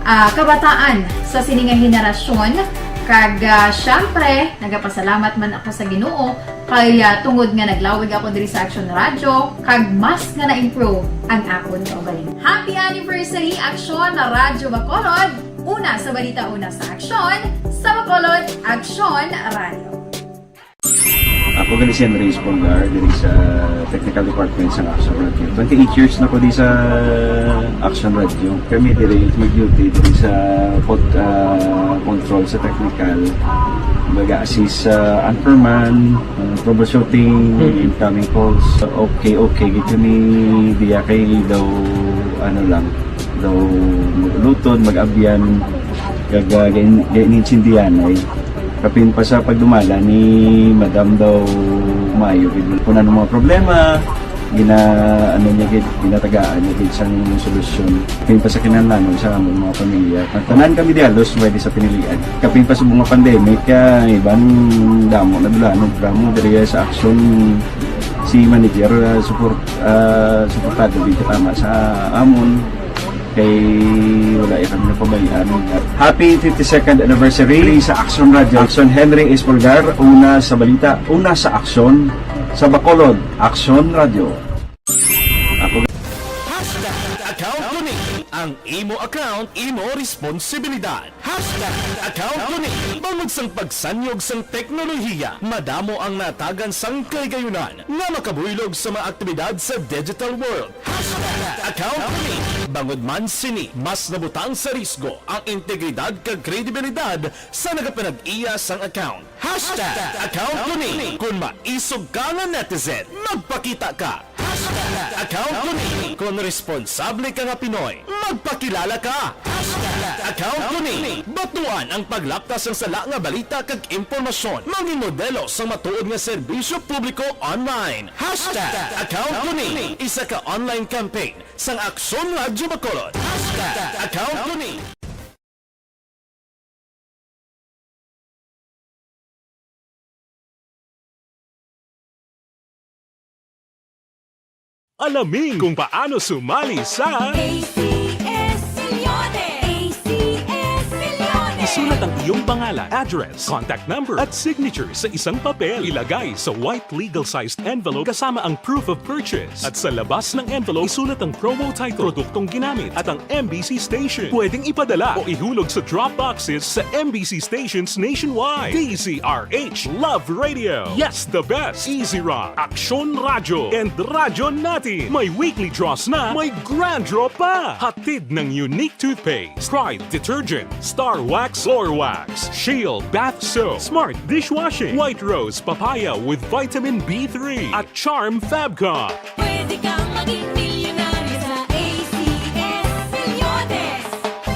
ah, kabataan sa sini nga henerasyon. Kag, ah, syempre, nagapasalamat man ako sa Ginoo kay, ah, tungod nga naglawig ako diri sa Aksyon Radyo, kag mas nga na-improve ang akon kaugalingon. Happy anniversary, Aksyon na Radyo Bacolod! Una sa balita, una sa aksyon, sa Bacolod, Aksyon Radyo. Ako gali si Henry Espolgar, diri sa Technical Department sa Action Radio. Twenty-eight years na ko di sa Action Radio. Kami diri mag-duty diri sa pod, ah, control sa technical. Baga assist sa anchorman, ah, troubleshooting, incoming calls. Okay, okay, gid kami diya kay daw, ano lang, daw mag-ulutod, mag-abyan, kag, ah, gain-, gain-, insindihan ay kapin pa sa pagdumala ni Madam daw maayo gid. Kung ano mga problema, gina-, ano niya gid, ginatagaan niya gid sang solusyon. Kapin pa sa kinahanglanon sa amon mga pamilya. Ang tanan kami di halos pwede sa pinilian. Kapin pa sa mga pandemic, kaya iban damo na dulanon, drama diri sa aksyon si manager, ah, support, ah, suportado gid tama sa amon. Kay wala ya kami napabayaan. Happy fifty-second anniversary sa Action Radio. Action Henry Espolgar, una sa balita, una sa aksyon, sa Bacolod, Action Radio. Ako Hashtag account ko ni. Ang imo account, imo responsibilidad. Hashtag account ko ni. Bangod sang pagsanyog sang teknolohiya, madamo ang natagan sang kahigayonan nga makabuylog sa mga aktibidad sa digital world. Hashtag account ko ni. Bangod man sini, mas nabutang sa risgo ang integridad kag kredibilidad sa nagapanag-iya sang account. Hashtag account ko ni. Kung maisog ka nga netizen, magpakita ka. Hashtag account ko ni. Kung responsable ka nga Pinoy, magpakilala ka. Hashtag account ko ni. Batuan ang paglapkas sang sala nga balita kag impormasyon. Mangin modelo sang matuod nga serbisyo publiko online. Hashtag account ko ni. Isa ka online campaign sang Aksyon Radyo Bacolod. Hashtag account ko ni. Alamin kung paano sumali sa A C S Milyones! A C S Milyones! Isulat ang Yung pangalan, address, contact number, at signature sa isang papel. Ilagay sa white legal-sized envelope kasama ang proof of purchase. At sa labas ng envelope, isulat ang promo title, produktong ginamit, at ang M B C station. Pwedeng ipadala o ihulog sa drop boxes sa M B C stations nationwide. D Z R H Love Radio. Yes, the best. Easy Rock, Aksyon Radyo, and Radyo Natin. May weekly draws na, may grand draw pa. Hatid ng Unique Toothpaste, Pride Detergent, Star Wax, Floor Wax, Shield Bath Soap, Smart Dishwashing, White Rose Papaya with Vitamin B three, at Charm Fabcon. Pwede kang maging milyonaryo sa A C S Milyones.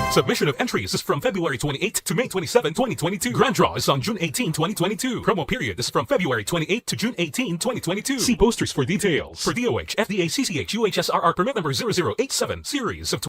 Submission of entries is from February twenty-eighth to May twenty-seven, twenty twenty-two. Grand draw is on June eighteen, twenty twenty-two. Promo period is from February twenty-eighth to June eighteen, twenty twenty-two. See posters for details. For D O H, F D A C C H U H S R R permit number zero zero eight seven, series of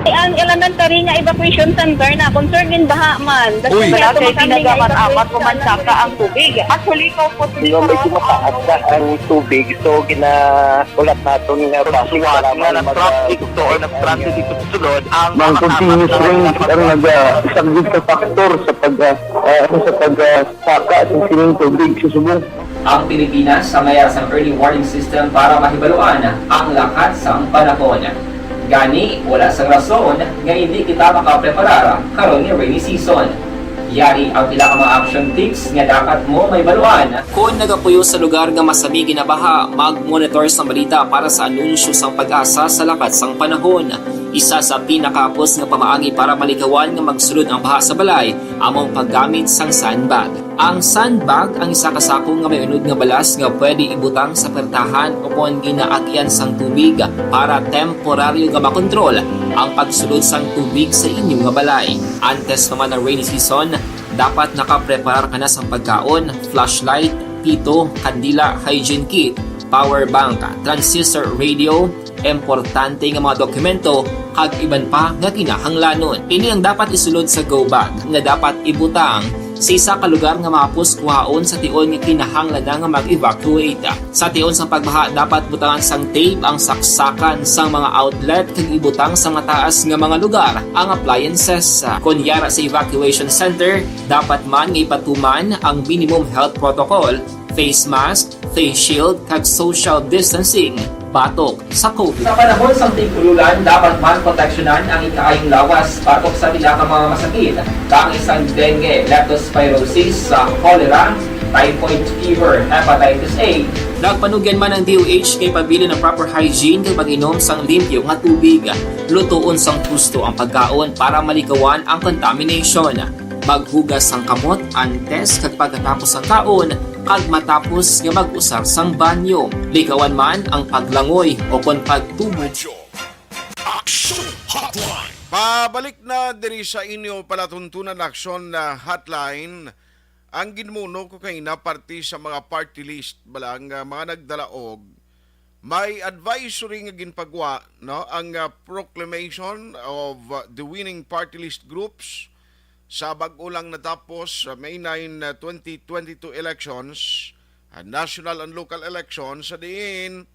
Ang elementary nga evacuation center na concern gin baha man. Uy. Wala kay ginagamit-amat ko man saka ang tubig. Actually, ko po. Medyo mataas na ang tubig, so ginahulat naton nga base para nga mag-, nag-traffic to or nag-transit dito sa sulod ang mga continuous rain ang nag-, ah, isang big factor sa pag, ah, ah, sa pag, ah, saka sa sining tubig sa Subo. Ang Pilipinas ang may sang early warning system para mahibaluan ang lakat sang panahon. Gani, wala sang rason nga indi kita makapreparar karon nga rainy season. Yari ang pila ka mga action tips nga dapat mo mahibaluan. Kon nagapuyo sa lugar nga masami ginabaha, mag-monitor sang balita para sa anunsyo sang PAGASA sa lakat sang panahon. Isa sa pinakahapos nga pamaagi para malikawan nga magsulod ang baha sa balay amo ang paggamit sang sandbag. Ang sandbag ang isa ka sako nga may unod nga balas nga pwede ibutang sa pertahan o kon ginaagyan sang tubig para temporaryo nga makontrol ang pagsulod sang tubig sa inyo nga balay. Antes pa man ang rainy season, dapat nakapreparar ka na sang pagkaon, flashlight, pito, kandila, hygiene kit, power bank, transistor radio, importante nga mga dokumento, kag iban pa nga kinahanglanon. Ini ang dapat isulod sa go bag nga dapat ibutang sa isa ka lugar nga mahapos kuhaon sa tion nga kinahanglan na nga mag-evacuate. Sa tion sang pagbaha, dapat butangan sang tape ang saksakan sang mga outlet kag ibutang sa mataas nga mga lugar ang appliances. Kon yara sa evacuation center, dapat man nga ipatuman ang minimum health protocol, face mask, face shield, kag social distancing batok sa COVID. Sa panahon sang tig-ululan, dapat man proteksyonan ang ikaayong lawas batok sa pila ka mga masakit, kaangay sang dengue, leptospirosis, sa cholera, typhoid fever, hepatitis A. Nagpanugyan man ang D O H nga ipabilin ang proper hygiene kag pag-inom sang limpyo nga tubig. Lutoon sang husto ang pagkaon para malikawan ang contamination. Maghugas sang kamot antes kag pagkatapos sang kaon kag matapos nga mag-usar sang banyo. Likawan man ang paglangoy o kon pagtubo. Radyo Aksyon Hotline. Pabalik na diri sa inyo palatuntunan, Aksyon, ah, Hotline. Ang ginmuno ko kaina parte sa mga party list, bala nga mga nagdalaog, may advisory nga ginpagwa, no, ang, ah, proclamation of, ah, the winning party list groups sa bag-o lang natapos sa May nine, ah, twenty twenty-two elections, ah, national and local elections, sa diin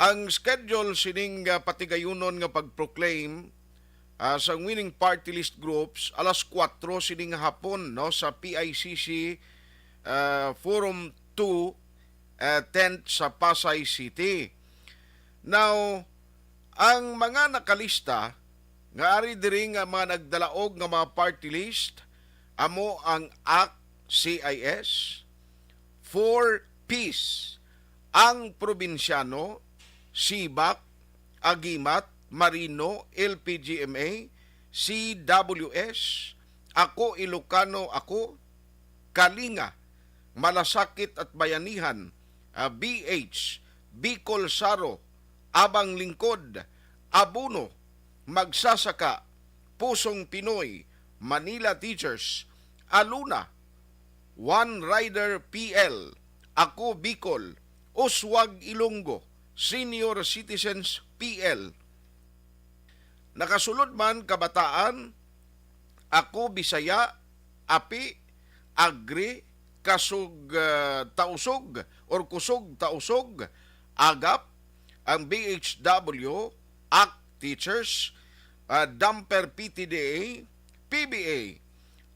ang schedule sining, ah, patigayunon nga pag-proclaim, ah, sang winning party list groups alas kuwatro sining hapon, no, sa P I C C, ah, Forum two, ah, tent sa Pasay City. Now, ang mga nakalista nga ari diri nga mga nagdalaog nga mga party list amo ang act C I S, four Ps, ang Probinsyano, CBAC, Agimat, Marino, L P G M A, C W S, Ako Ilocano Ako, Kalinga, Malasakit at Bayanihan, ah, B H, Bicol Saro, Abang Lingkod, Abono, Magsasaka, Pusong Pinoy, Manila Teachers, Aluna, One Rider P L, Ako Bicol, Uswag Ilonggo, Senior Citizens P L. Nakasulod man, Kabataan, Ako Bisaya, Api, Agri, Kasug, ah, Tausug or Kusog Tausug, Agap, ang B H W, act Teachers, ah, Dumper P T D A, P B A,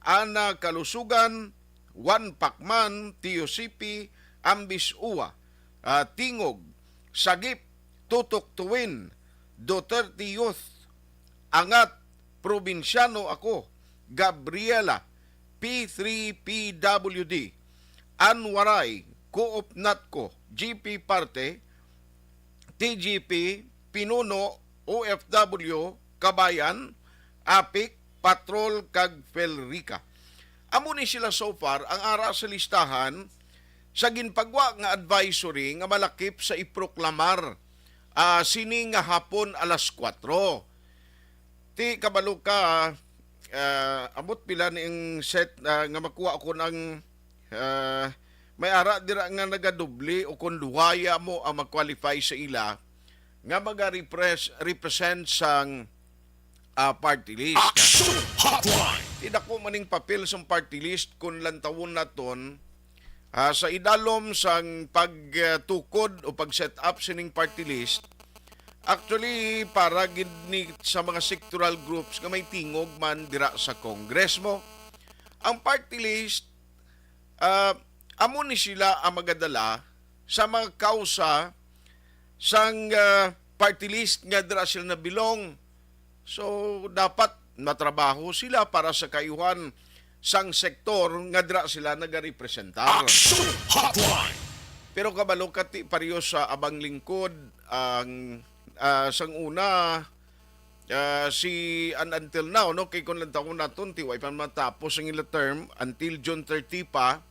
Ana Kalusugan, Juan Pacman, Tio Sipi, Ambis Ua, ah, Tingog, Sagip, Tutok Tuwin, Duterte Youth, Angat, Probinsyano Ako, Gabriela, P three P W D, Anwaray, Coop Natco, G P Parte, T G P, Pinuno, O F W, Kabayan, APIC, Patrol, kag Felrica. Amo ni sila so far ang ara sa listahan sa ginpagwa nga advisory nga malakip sa iproklamar, ah, sini nga hapon alas kuwatro. Ti kabalo ka, ah, ambot pila ni ang set, ah, nga makuha ko ng, ah, may ara dira nga nagadoble o kung duhaya mo ang mag-qualify sa ila nga maga-repres-, represent sang, ah, party list. Action Hotline! Ti dako man ning papel sang party list kung lantawon naton, ah, sa idalom sang pagtukod o pag-set up sining party list. Actually, para gid ni sa mga sectoral groups nga may tingog man dira sa Congress mo. Ang party list, ah, amo ni sila ang magadala sa mga kausa sang, ah, party list nga dira sila nabilong. So, dapat matrabaho sila para sa kaayuhan sang sektor nga dira sila nagarepresentar. Action Hotline! Pero kabalo ka ti, pareho sa Abang Lingkod, ang, ah, sang una, ah, si, and until now, no, kay kung lantawon naton, ti way pa matapos ang ila term, until June thirty pa,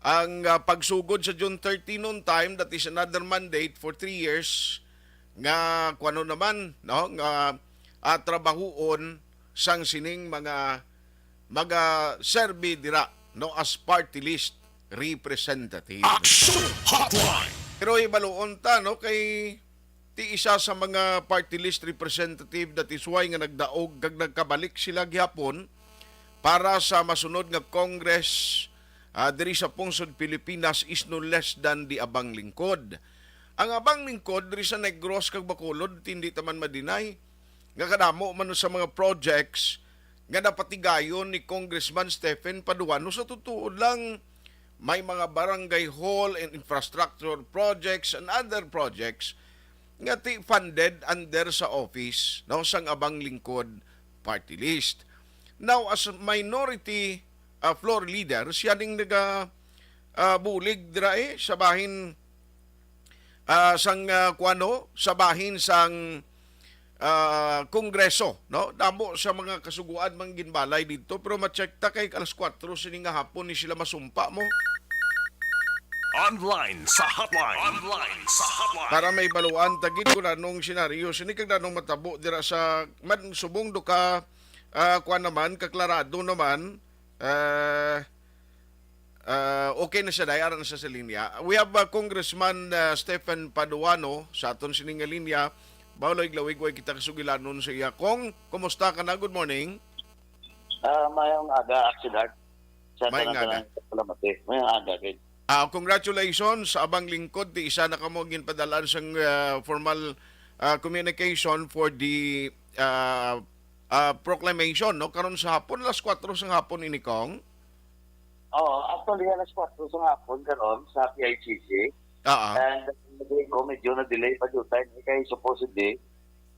ang, ah, pagsugod sa June thirty noon time, that is another mandate for three years, nga kuwano naman, no, nga, ah, trabahuon sang sining mga maga-serve dira, no, as party list representative. Action Hotline! Pero hibaluon ta, no, kay ti isa sa mga party list representative, that is why nga nagdaog kag nagkabalik sila gihapon para sa masunod nga Congress, ah, diri sa pungsod Pilipinas is no less than the Abang Lingkod. Ang Abang Lingkod diri sa Negros kag Bacolod, hindi ta man ma-deny nga kadamo man sa mga projects nga napatigayon ni Congressman Stephen Paduano. Sa totoo lang, may mga barangay hall and infrastructure projects and other projects nga ti funded under sa office, no, sang Abang Lingkod Party List. Now, as minority, ah, floor leader, siya ning naga, ah, bulig dira, eh, sa bahin, ah, sang, ah, kuwano, sa bahin sang, ah, Kongreso, no? Damo sa mga kasugoan man ginbalay didto, pero ma-check ta kay alas kuwatro sini nga hapon ni sila masumpa mo. Online sa hotline. Online sa hotline. Para may baluan ta gid kung anong senaryo sini kag anong matabo dira sa man subong do ka, ah, kuan naman, kaklarado naman, ah, ah, okay na siya, dai, ara na siya sa linya. We have, ah, Congressman, ah, Stephen Paduano sa aton sini nga linya. Baw lawig-lawig way kita kasugilanon sa iya. Kong, kumusta ka na? Good morning. Ah, mayong aga, Axel Hart. Sa Mayong tanan-tanan aga. Sa Palamati. Mayong aga, gid. Ah, congratulations sa Abang Lingkod. Ti isa na kamo ginpadalaan sang, ah, formal, ah, communication for the, ah, ah, proclamation, no? Karon sa hapon, alas kuwatro sang hapon ini, Kong? Oo, actually, alas kuwatro sang hapon karon sa P I C C. Ah, ah. And, uh, ko medyo na-delay pa jud tayo kay supposedly,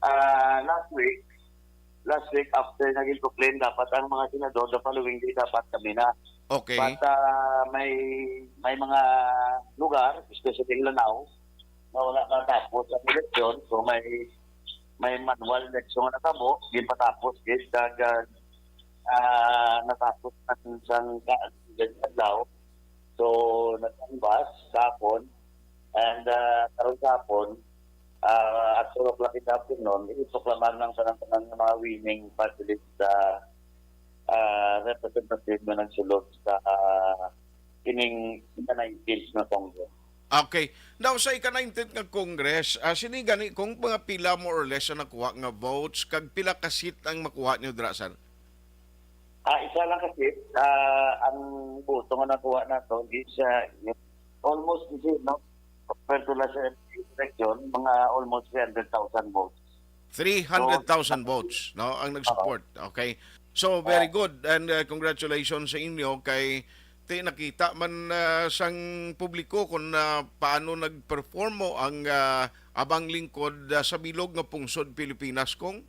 ah, last week, last week after naging proclaim, dapat ang mga senador the following day dapat kami na. Okay. But, ah, may, may mga lugar, especially in Lanao, na wala pa tapos ang eleksyon, so may, may manual election na kamo, ginpatapos gid kag, ah, ah, natapos ang isang ka-, adlaw. So, nagkanbas sa hapon, and, ah, karon sa hapon, ah, at four o'clock in the afternoon, iproklama ang tanan-tanan nga mga winning party list sa, ah, representative nga nagsulod sa, ah, kining ika-nineteenth nga Congress. Okay. Now, sa ika-nineteenth nga Congress, ah, sini gani kung mga pila more or less ang nakuha nga votes, kag pila ka seat ang makuha niyo dira, sir? Ah, isa lang ka seat, ah, ang boto nga nakuha nato is, ah, almost the same, no? Compared to last election, mga almost three hundred thousand votes. Three hundred thousand So, votes, no, ang nag-support. Oo. Okay. So, very Ah. good, and, uh, congratulations sa inyo kay ti nakita man, uh, sang publiko kung, uh, paano nag-perform mo ang, uh, Abang Lingkod, uh, sa bilog nga pungsod Pilipinas, Kong?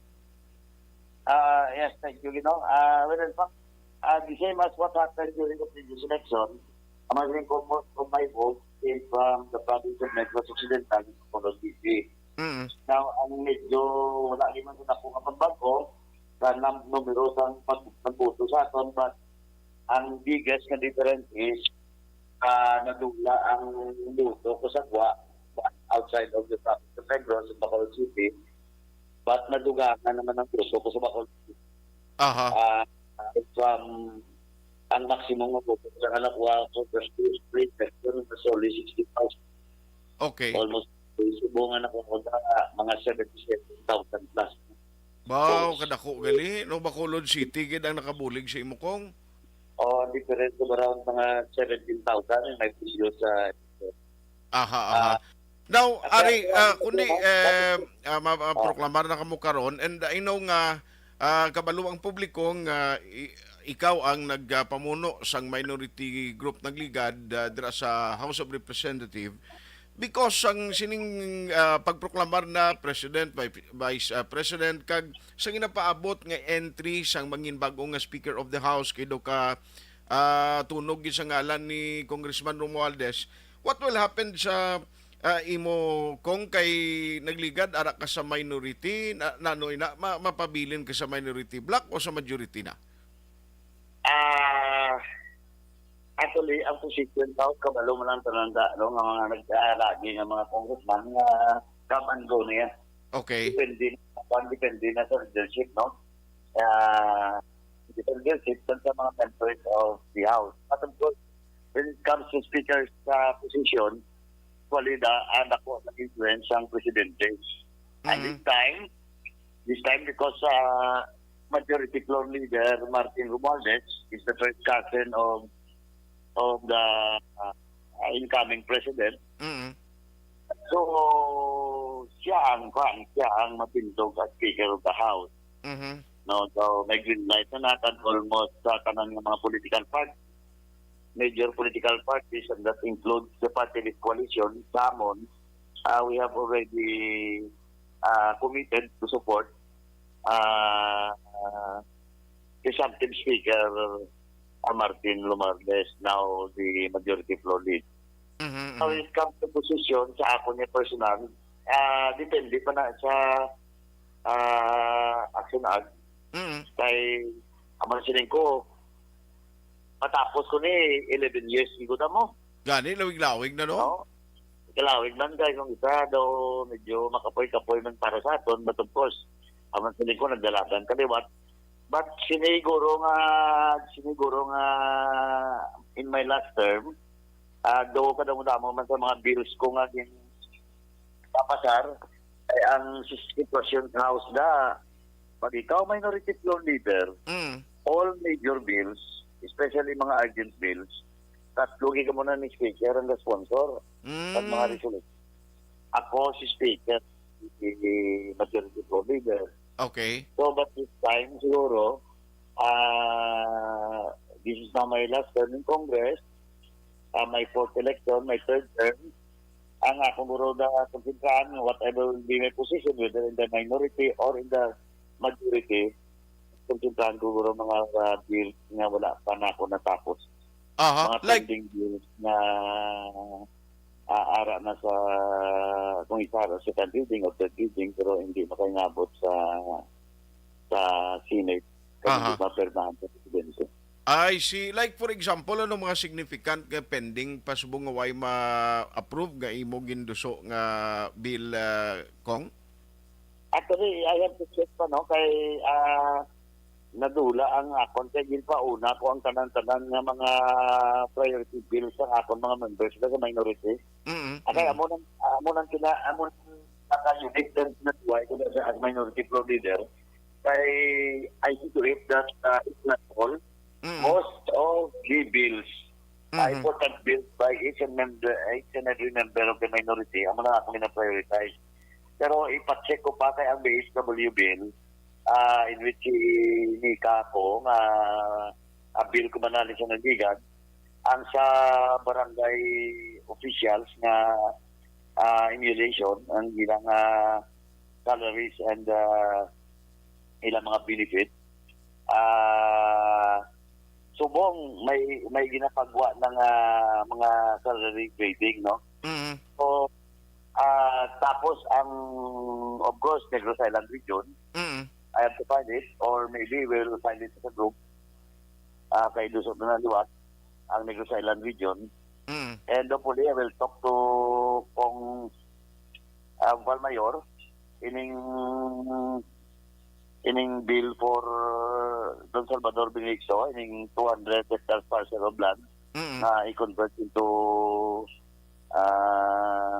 Ah, yes, thank you, Gino. Ah, well, in fact, ah, the same as what happened during the previous election, ang mga lingkod, most of my vote came from the province of Negros Occidental, Bacolod City. Mm. Now, ang medyo wala naman sa dako nga pagbago sa nam-, numero sang pag-, pagboto sa aton, but ang biggest nga difference is, ah, nadula ang boto ko sa gwa outside of the province of Negros, sa Bacolod City, but nadugangan naman ang boto ko sa Bacolod City. Aha. Ah, from ang maximum nga boto sa anak wa ko sa split, split, was only sixty thousand. Okay. Almost, subong nga nakuha ko na mga seventy-seven thousand plus. Wow, So, kadako gali, no? Bacolod City gid ang nakabulig sa imo, Kong? Oh, ang difference of around mga seventeen thousand ang may presyo sa Aha, aha. Ah, Now, ah, Ari, pero, ah, kundi, ah, eh, ah, ma-, ah, ah, proklamar na kamo karon, and I know nga, ah, kabalo ang publiko nga i-, ikaw ang nagpamuno sang minority group nagligad, ah, dira sa House of Representative. Because sang sining, ah, pagproklamar na President, Vi-, Vice, ah, President, kag sa ginapaabot nga entry sang mangin bag-o nga Speaker of the House kay daw ka, ah, tunog gid sa ngalan ni Congressman Romualdez, what will happen sa, ah, imo kung kay nagligad ara ka sa minority, na, nano ina, ma-, mapabilin ka sa minority bloc o sa majority na? Ah, actually, ang position daw, kabalo mo lang tanan da, no, nga mga nag-, ah, lagi nga mga congressman nga come and go niya. Okay. Depende na, depende na sa leadership, no? Ah, depende sa, sa mga members of the House. But of course, when it comes to speaker's, ah, position, actually, da, ah, dako ang influence ang presidente. And Mm. this time, this time because, ah, Majority Floor Leader Martin Romualdez is the first cousin of, of the, ah, incoming president. Mm. So, siya ang, kuwan, siya ang matindog as Speaker of the House. Mhm. No, so may green light na na kag almost sa tanan nga mga political party, major political parties, and that includes the party list coalition sa amon. Ah, we have already, ah, committed to support, ah, ah, presumptive Speaker, ah, Martin Romualdez, now the Majority Floor Leader. Mhm, So, mhm. when it comes to position, sa ako niya personal, ah, depende pa na sa, ah, action ag. Mhm. Kay, aman sining ko, matapos ko ni eleven years, di ko tamo. Gani, lawig-lawig na, no? No? Kalawig man kay kung isa daw medyo makapoy-kapoy man para sa aton, but of course, aman sining ko nagdalagan kaliwat. But siniguro nga, siniguro nga in my last term, ah, do kadamo-damo man sa mga bills ko nga gin-, papasar, ay ang sis-, sitwasyon sa House da, pag ikaw minority floor leader, Mm. all major bills, especially mga urgent bills, tatlo gid mo na ni speaker ang sponsor sa mga Mm. resolution. Ako si speaker, si majority floor leader. Okay. So, but this time, siguro, ah, this is now my last term in Congress, ah, my fourth election, my third term. Ang akong guro na konsentrahan, whatever will be my position, whether in the minority or in the majority, konsentrahan ko guro mga, ah, bills nga wala pa na ako natapos. Aha, Mga like pending bills na, ah, ara na sa, kung isa, sa second reading o third reading, pero hindi makaingabot sa, sa Senate. Kaya Aha. hindi mapirmahan sa presidente. I see. Like, for example, ano mga significant nga pending pa subong nga way ma-approve nga imo ginduso nga bill, ah, Kong? Actually, I have to check pa, no? Kay, ah, nadula ang akon kay ginpauna ko ang tanan-tanan nga mga priority bills sa akon mga members sa minority. Mm, Akay mm. amo nang, amo nang kina-, amo nang naka-unique na nabuhay ko na sa, as minority floor leader. Kay I see to it that, uh, it's not all. Mm. Most of the bills, uh, Mhm. important bills by each and member, each and every member of the minority, amo na ako gina-prioritize. Pero ipa-check ko pa kay ang B H W bill, ah, in which si Nika ako nga, ah, bill ko man sa nagligad, ang sa barangay officials nga, ah, emulation, ang ilang, ah, salaries and, ah, ilang mga benefit. Ah, subong may, may ginapagwa ng, ah, mga salary grading, no? Mm. So, ah, tapos ang, of course, Negros Island Region, Mm. I have to find it, or maybe we'll find it sa group. Ah, kay lusot na liwat ang Negros Island Region. Mm. And hopefully, I will talk to Cong, ah, Valmayor ining, ining bill for Don Salvador Benedicto, ining two hundred hectares parcel of land Mm. na i-convert into, ah,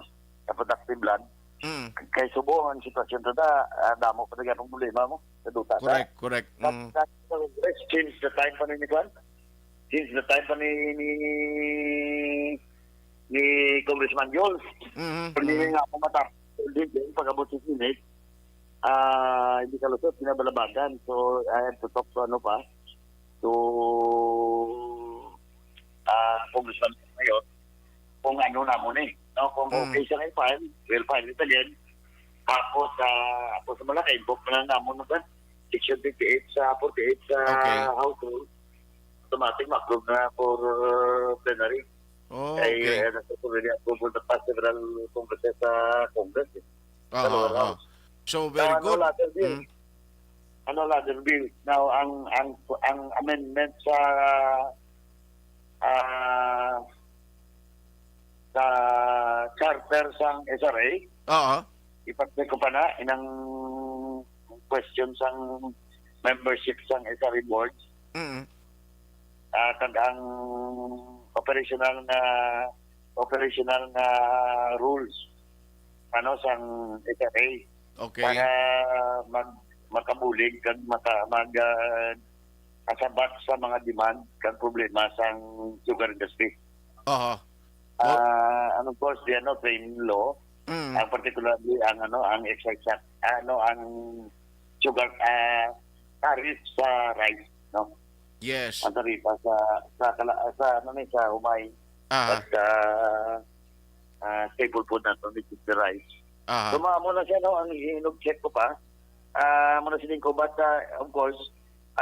a productive land. Mm. Kay subong ang sitwasyon ta, ah, damo pa nga problema mo sa duta ta. Correct, correct. Mm. That, that, since the time pa ni, ni Kwan, since the time pa ni, ni, ni Congressman Yul, Mhm, hindi mhm. Nga ako matapos din, pag-abot sa Senate, ah, hindi kalusot, pinabalabagan. So, I have to talk to ano pa, to, ah, Congressman ngayon, kung ano namon eh. No? Kung Mm. Okay siya nga i-file, we'll file it again. Tapos, ah, ako sa Malacay, invoke na lang namon na ba? Section fifty-eight sa forty-eight sa Okay. House Rule. Automatic, ma-approve na for, uh, plenary. Oh, Ay, okay. eh, nasa already approval na pa several Congress sa Congress. Eh. Aha, Sa lower aha. house. So, very Now, good. Ano, latter bill? Mm. Ano, latter bill? Now, ang, ang, ang amendment sa, ah, sa charter sang S R A, Oo. ipacheck ko pa na inang question sang membership sang S R A board, Mm. ah, kag ang operational nga, operational nga rules, ano, sang S R A Okay. para mag makabulig kag maka, mag ah, kasabat sa mga demand kag problema sang sugar industry. Aha. Ah, and of course, di ano, training law, Mm. ang particularly ang ano, ang excise tax, ano, ang sugar, ah, tariff sa rice, no? Yes. Ang taripa sa, sa kala, sa ano ni, sa humay, Aha. at ah, ah, staple food nato, which is the rice. Aha. So, mao mo na siya, no, ang hinug-check ko pa. Ah, mo na siling ko, but ah, of course,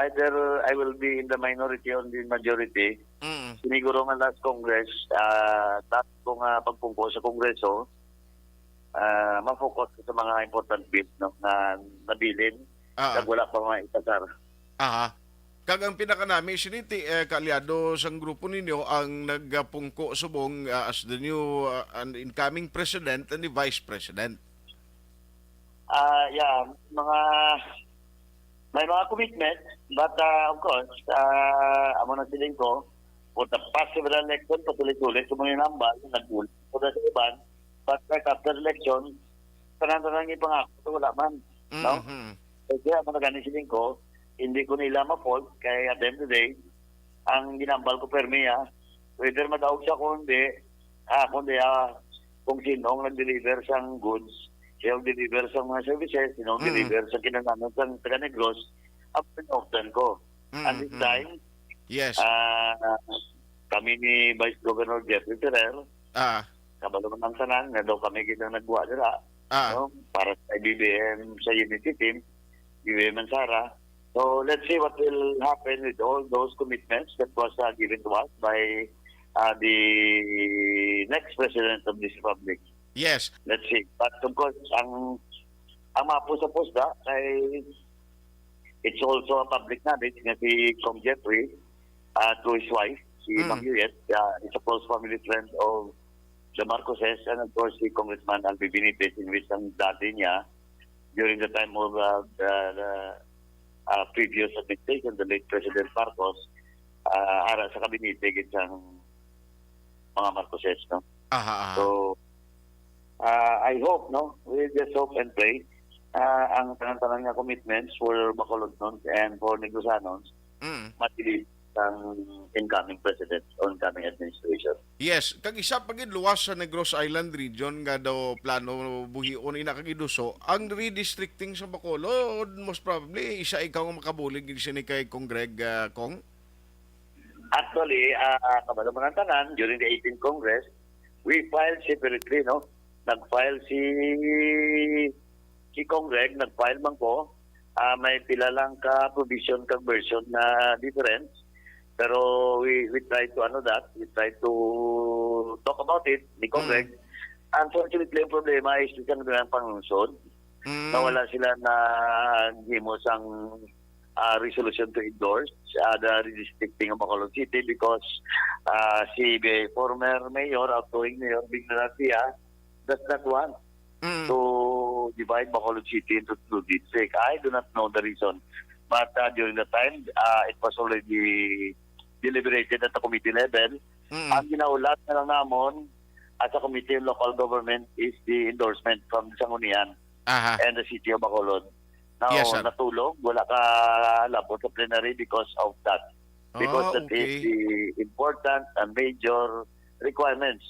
either I will be in the minority or in the majority. Mm. Siniguro nga last Congress, ah, tapos ko nga pagpungko sa Kongreso, ah, ma-focus ko sa mga important bills, no, nga nabilin, Ah. kag wala pa maipasar. Aha. Kag ang pinakanami, siniti, eh, kaalyado sang grupo ninyo ang nagapungko subong, ah, as the new, ah, an incoming president and the vice president. Ah, yeah, mga, may mga commitment, but ah, of course, ah, amo na siling ko, for the past several election, patuloy-tuloy sa mga nambal, nagbulit ko na sa iban, but right after election, tanan-tanan nga pangako, wala man. No? Mhm. Kasi amo na gani siling ko, hindi ko nila ma-fault, kay at the end of the day, ang ginambal ko permi, ah, whether madaog siya kung hindi, ah, kung di, ah, kung sino ang nag-deliver sang goods, siya ang deliver sang mga services, sino ang Mm. deliver sa kinahanglan sang taga Negros, ang pinautan ko. And this Mhm. time, Yes. ah, kami ni Vice Governor Jeffrey Ferrer, Ah. kabalo man ang tanan nga daw kami gid ang nagwa dira, Ah. no? Para sa B B M sa Unity Team, B B M and Sara. So let's see what will happen with all those commitments that was uh, given to us by uh, the next president of this republic. Yes. Let's see. But of course, ang ang mapusapos da kay it's also a public knowledge nga si Cong Jeffrey, uh, through his wife, si Mm. Ma'am Yuyet, uh, is a close family friend of the Marcoses, and of course si Congressman Albi Benitez, in which ang daddy niya during the time of uh, the, the uh, previous administration, the late President Marcos, uh, ara sa kabinete gid sang mga Marcoses, no? Aha, aha. So, uh, I hope, no? We just hope and pray uh, ang tanan-tanan nga commitments for Bacolodnons and for Negresanons Mm. ma-deliver sang incoming president o incoming administration. Yes, kag isa pa gid luwas sa Negros Island region nga daw plano buhion ina kag iduso ang redistricting sa Bacolod. Most probably, isa ikaw nga makabulig gid sini kay Congreg, ah, Cong? Actually, ah, kabalo mo ng tanan, during the eighteenth Congress, we filed separately, no? Nag-file si, si Congreg, nag-file man ko. Ah, may pila lang ka provision kag version na difference. Pero we, we try to, ano, that, we try to talk about it ni Congreg. Mm. Unfortunately, ang problema is isang nilang panglungsod Mm. na wala sila na gimo sang, ah, resolution to endorse, ah, the redistricting of Bacolod City because, ah, si be-, former mayor, outgoing mayor, Bing Narcia, does not want Mm. to divide Bacolod City into two districts. I do not know the reason. But, uh, during the time, uh, it was already deliberated at the committee level. Mm. Ang ginaulat na lang namon as a committee on local government is the endorsement from the Sanggunian Aha. and the city of Bacolod. Now, Yes, sir. natulog, wala ka labot sa plenary because of that. Because Ah, that is okay. the important and major requirements,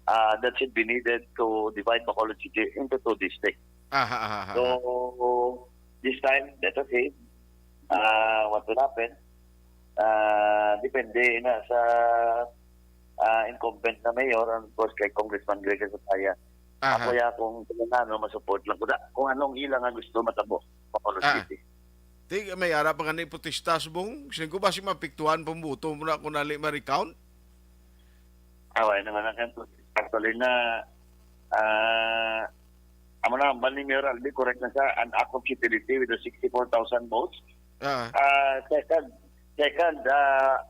uh, that should be needed to divide Bacolod City into two districts. Aha, aha, aha. So, this time, let us see, uh, what will happen. Uh, depende na sa, uh, incumbent na mayor and of course kay Congressman Greg Gatchalian. Aha. Ako ya kung ano, masupport lang ko na kung anong ila nga gusto matabo, Bacolod Ah. City. Ti, may ara pa gani protesta subong. Siling ko ba si mapiktuhan pambuto mo na kung nali ma-recount? Away naman ang kanto. Actually na, ah, amo na, ang ni Mayor Albi, correct na siya, an act of futility with the sixty-four thousand votes. Ah. Ah, second, second, ah,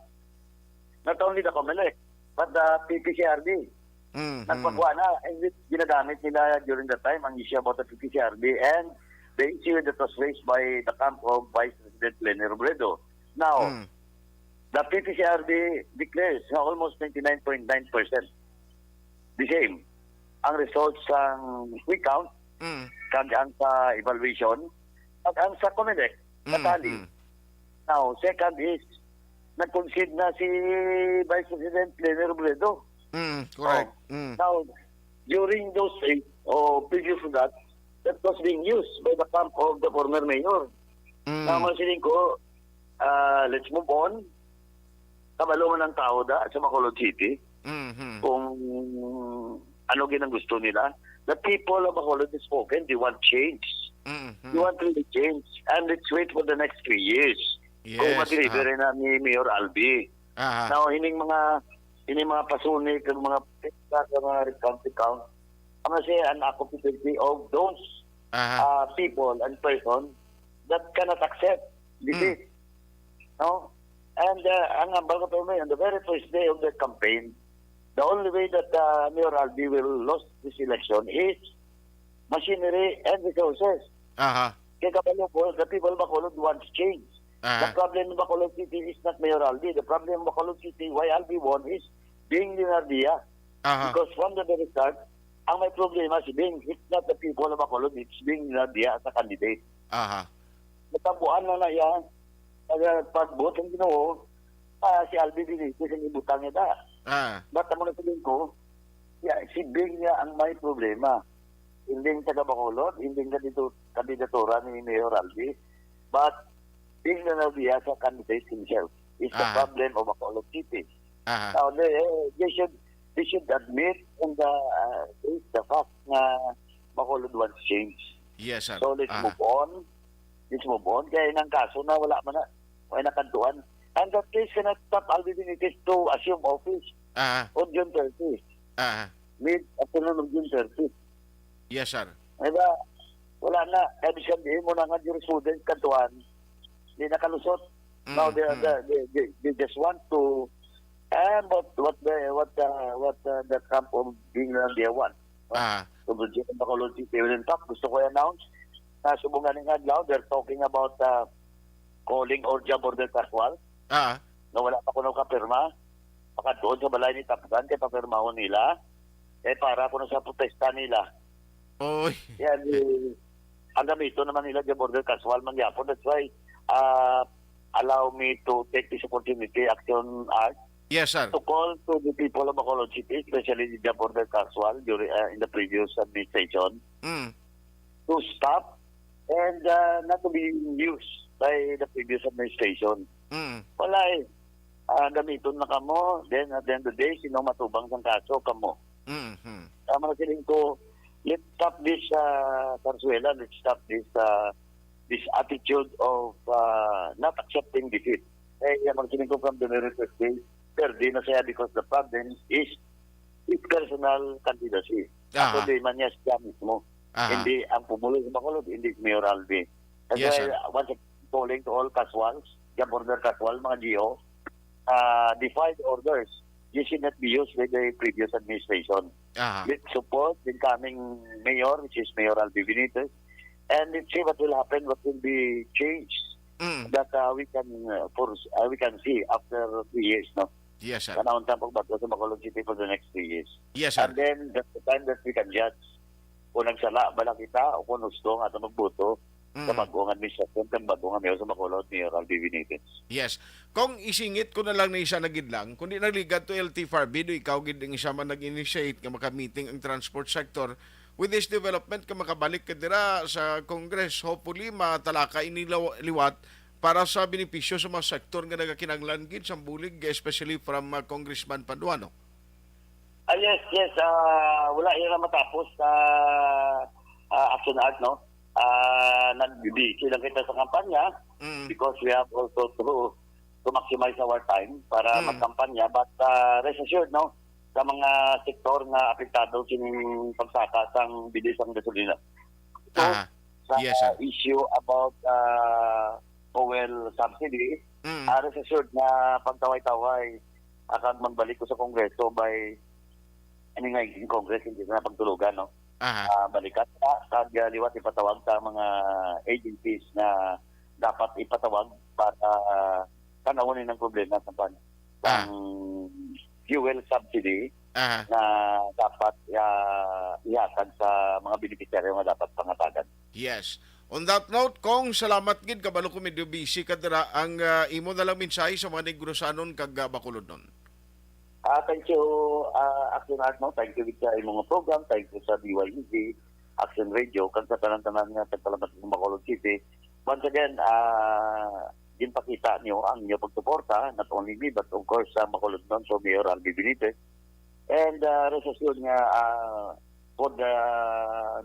not only the Comelec, but the P P C R D. Mm, mm. Nagpagwa na, and it, ginagamit nila during the time ang issue about the P P C R D and the issue that was raised by the camp of Vice President Leni Robredo. Now, Mm. the P P C R D declares na almost ninety-nine point nine percent the same ang results sang recount Mm. kag ang sa evaluation kag ang sa Comelec na Mm, tally. mm. Now, second is, nag-concede na si Vice President Leni Robredo. Mm, correct. Oh. Mm. Now, during those days, o previous to that, that was being used by the camp of the former mayor. Mm. Now, masiling ko, ah, let's move on. Kabalo man ang tao da sa Bacolod City. Mhm. Kung ano gid ang gusto nila. The people of Bacolod is spoken. They want change. Mhm. They want really change. And let's wait for the next three years. Kung Yes, ma-deliver aha. na ni Mayor Albi. Aha. Now, ining mga, ining mga pasuni, kag mga, kag mga recount, recount, ang siya an accountability of those, Aha. uh, people and person that cannot accept Mm. defeat. No? And, uh, ang hambal ko pa, on the very first day of the campaign, the only way that, uh, Mayor Albi will lose this election is machinery and resources. Aha. Kay kabalo ko, the people of Bacolod wants change. Aha. The problem in Bacolod City is not Mayor Albi. The problem in Bacolod City, why Albi won, is Bing Leonardia. Aha. Because from the very start, ang may problema si Bing. It's not the people of Bacolod, it's Bing Leonardia as a candidate. Aha. Natabuan na na yan. Pag, pag-vote ang Ginoo, ah, si Albi Benitez ang ibutang niya da. Ah. But amo na sabihin ko, ya, si Bing niya ang may problema. Hindi ang taga Bacolod, hindi ang kandidato-, kandidatura ni Mayor Albi. But Bing Leonardia sa candidate himself is the Aha. problem of Bacolod City. Aha. Now, they, they should, they should admit in the, uh, the fact nga Bacolod wants change. Yes, sir. So, let's Aha. move on. Let's move on. Kaya nang kaso na wala man na, wala na kantuan. And that case cannot stop Alvin Benitez to assume office Aha. on June thirty. Aha. Mid-afternoon of June thirty. Yes, sir. Di ba? Wala na. Kaya ibig sabihin mo na nga jurisprudence kantuan, di nakalusot. Now, Mm, they, mm. they, they, they, they just want to, and what, what the, what, uh, what, uh, the camp of Bing Leonardia want. Ah. So, Virginia Bacolod City, well, in fact, gusto ko i-announce na subong ganing adlaw, they're talking about, uh, calling Orja Border Casual. Ah. Na wala pa ko nakapirma. Pakadtuon sa balay ni Tapdan, kay papirmahon nila. Eh, para ko na sa protesta nila. Oy. Yan, eh, ang gamito naman nila, the Border Casual, mangyapon. That's why, uh, allow me to take this opportunity, Action Art, Yes, sir. To call to the people of Bacolod City, especially the border casual during, uh, in the previous administration, Mm. to stop and uh, not to be used by the previous administration. Mm. Wala eh. Ah, gamiton na kamo, then at the end of the day, sino matubang sang kaso? Kamo. Mm-hmm. Tama na siling ko, let's stop this uh, sarsuela, let's stop this uh, this attitude of uh, not accepting defeat. Eh, yan ang siling ko from the very first day, perde na siya because the problem is his personal candidacy. Aha. Ang problema niya siya mismo. Aha. Hindi ang pumulo sa Bacolod, hindi si Mayor Alvin. That's Yes, why, sir. uh, once again, calling to all casuals, job order casual, mga G O, uh, defied orders. You should not be used with the previous administration. Aha. Let's support the incoming mayor, which is Mayor Alvin Benitez, and let's see what will happen, what will be changed Mm. that uh, we can uh, force, uh, we can see after three years, no? Yes, sir. Kanahon ta pagbato sa Bacolod City for the next three years. Yes, sir. And then that's the time that we can judge kung nagsala bala kita o kung gusto nga ato magboto sa Mm. bagong administrasyon, kang bagong mayor sa Bacolod, Mayor Alvin Benitez. Yes. Kung isingit ko na lang na isa na gid lang, kundi nagligad to L T Farby, do ikaw gid ang isa man nag-initiate nga maka-meeting ang transport sector with this development ka makabalik ka dira sa Congress. Hopefully, matalaka ini law- liwat para sa benepisyo sa mga sektor nga nagakinahanglan gid sang bulig, especially from uh, Congressman Paduano. Ah, yes, yes. Ah, wala yan ang matapos sa ah, Action Art, no? Ah, nag-busy lang kita sa kampanya Mm. because we have also to to maximize our time para Mm. magkampanya. But ah, rest assured, no, sa mga sektor nga apektado sining pagsaka sang bilis sang gasolina. So, Aha. sa Yes, sir. issue about ah, fuel subsidy, Mm. ah, rest assured nga pagtaway-taway, ah, kag magbalik ko sa Kongreso by, ano nga, in Congress, hindi na pagtulugan, no? Aha. Ah, balikan na, kag ah, liwat ipatawag sa mga agencies na dapat ipatawag para ah, tanawon ang problema sa pan Ah. ang fuel subsidy Aha. na dapat ah, ihatag sa mga benepisyaryo nga dapat pangatagan. Yes. On that note, Cong, salamat gid, kabalo ko medyo busy ka dira. Ang ah, imo na lang mensahe sa mga Negrosanon kag ah, Bacolodnon. Ah, thank you, ah, Action Art, no? Thank you sa imong program, thank you sa D Y E G, Action Radio, kag sa tanan-tanan nga tagpalamat sa Bacolod City. Once again, ah, ginpakita niyo ang inyo pagsuporta, not only me, but of course, sa Bacolodnon, so Mayor Alvin Benitez. And ah, rest assured nga ah, for the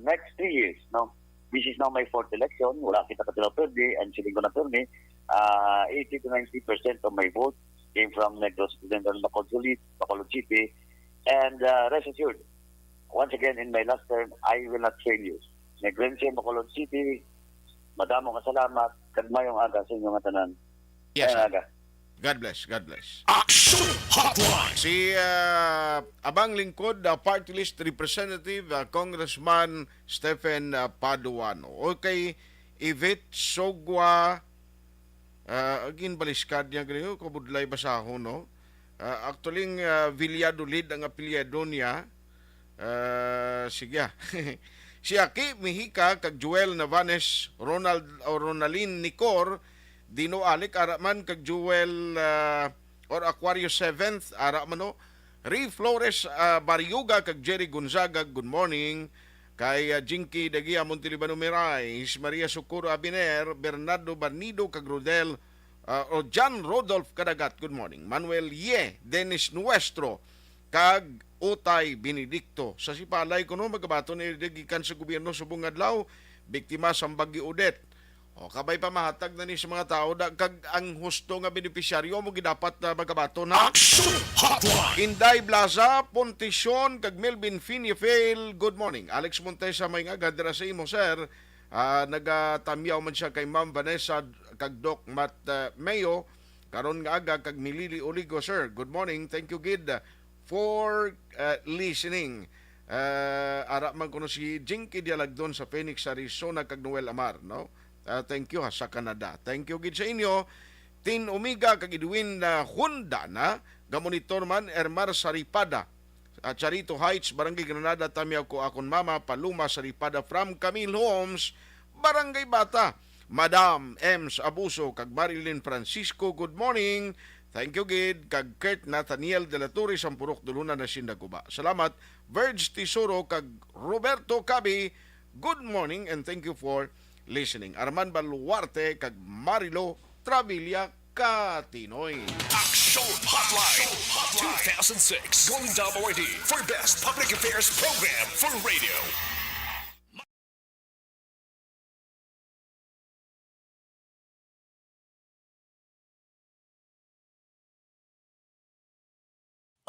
next three years, no? This is now my fourth election. Wala kita ka perde. Ang siling ko na perde, ah, eighty to ninety percent of my vote came from Negros Occidental, Bacolod City, Bacolod City. And ah, rest assured, once again, in my last term, I will not fail you. Negrense, Bacolod City, madamo nga salamat, kag mayong aga sa inyo nga tanan. Yes, Mayong sir. Aga. God bless, God bless. Action Hotline. Si ah, Abang Lingkod, ah, Party List Representative, ah, Congressman Stephen ah, Paduano. Okay, Yvette Sogwa, ah, ginbaliskad niya gani, oh, kabudlay basahon, no? Ah, actually, ah, Valladolid ang apelyido niya. Ah, sige, ah. Si Aki Mihika kag Joel Navanes, Ronald o Ronalyn Nicor, Dino Alec, ara man kag Joel ah, or Aquario seventh, ara man, no? Ray Flores ah, Barioga kag Jerry Gonzaga, good morning. Kay ah, Jinky Dagia Montelibano Mirais, Maria Socorro Abiner, Bernardo Barnido kag Rodel ah, o John Rodolph Kadagat, good morning. Manuel Ye, Dennis Nuestro, kag Utay Benedicto. Sa Sipalay kuno, magabaton ni gikan sa gobyerno subong adlaw, biktima sang Bagyo Odette. O, kabay pa mahatag na ni sa mga tao da, kag ang husto nga benepisyaryo mo gidapat na magabaton, ha? Action Hotline. Inday Blaza, Pontision, kag Melvin Finifail, good morning. Alex Montesa, may nga aga dira sa imo, sir. Ah, nagatamyaw man siya kay Ma'am Vanessa kag Doc Matt ah, Mayo. Karon nga aga kag Milili Oligo, sir. Good morning. Thank you gid ah, for ah, listening. Ah, ara man kuno si Jinky Dialagdon sa Phoenix, Arizona, kag Noel Amar, no? Ah, thank you ha, sa Canada. Thank you gid sa inyo. Tin Omega kag Edwin ah, Honda na gamonitor man, Ermar Saripada, ah, Charito Heights, Barangay Granada, Tamyaw ko akon mama, Paloma Saripada from Camille Homes, Barangay Bata. Madam Ems Abuso kag Marilyn Francisco, good morning. Thank you gid kag Kurt Nathaniel de la Torre, sang Purok Duluna na Sindaguba. Salamat, Verge Tesoro kag Roberto Cabi. Good morning and thank you for listening. Arman Baluarte kag Marilo Travilla Katinoy. Action Hotline two thousand six Golden Dome Awardee for Best Public Affairs Program for Radio.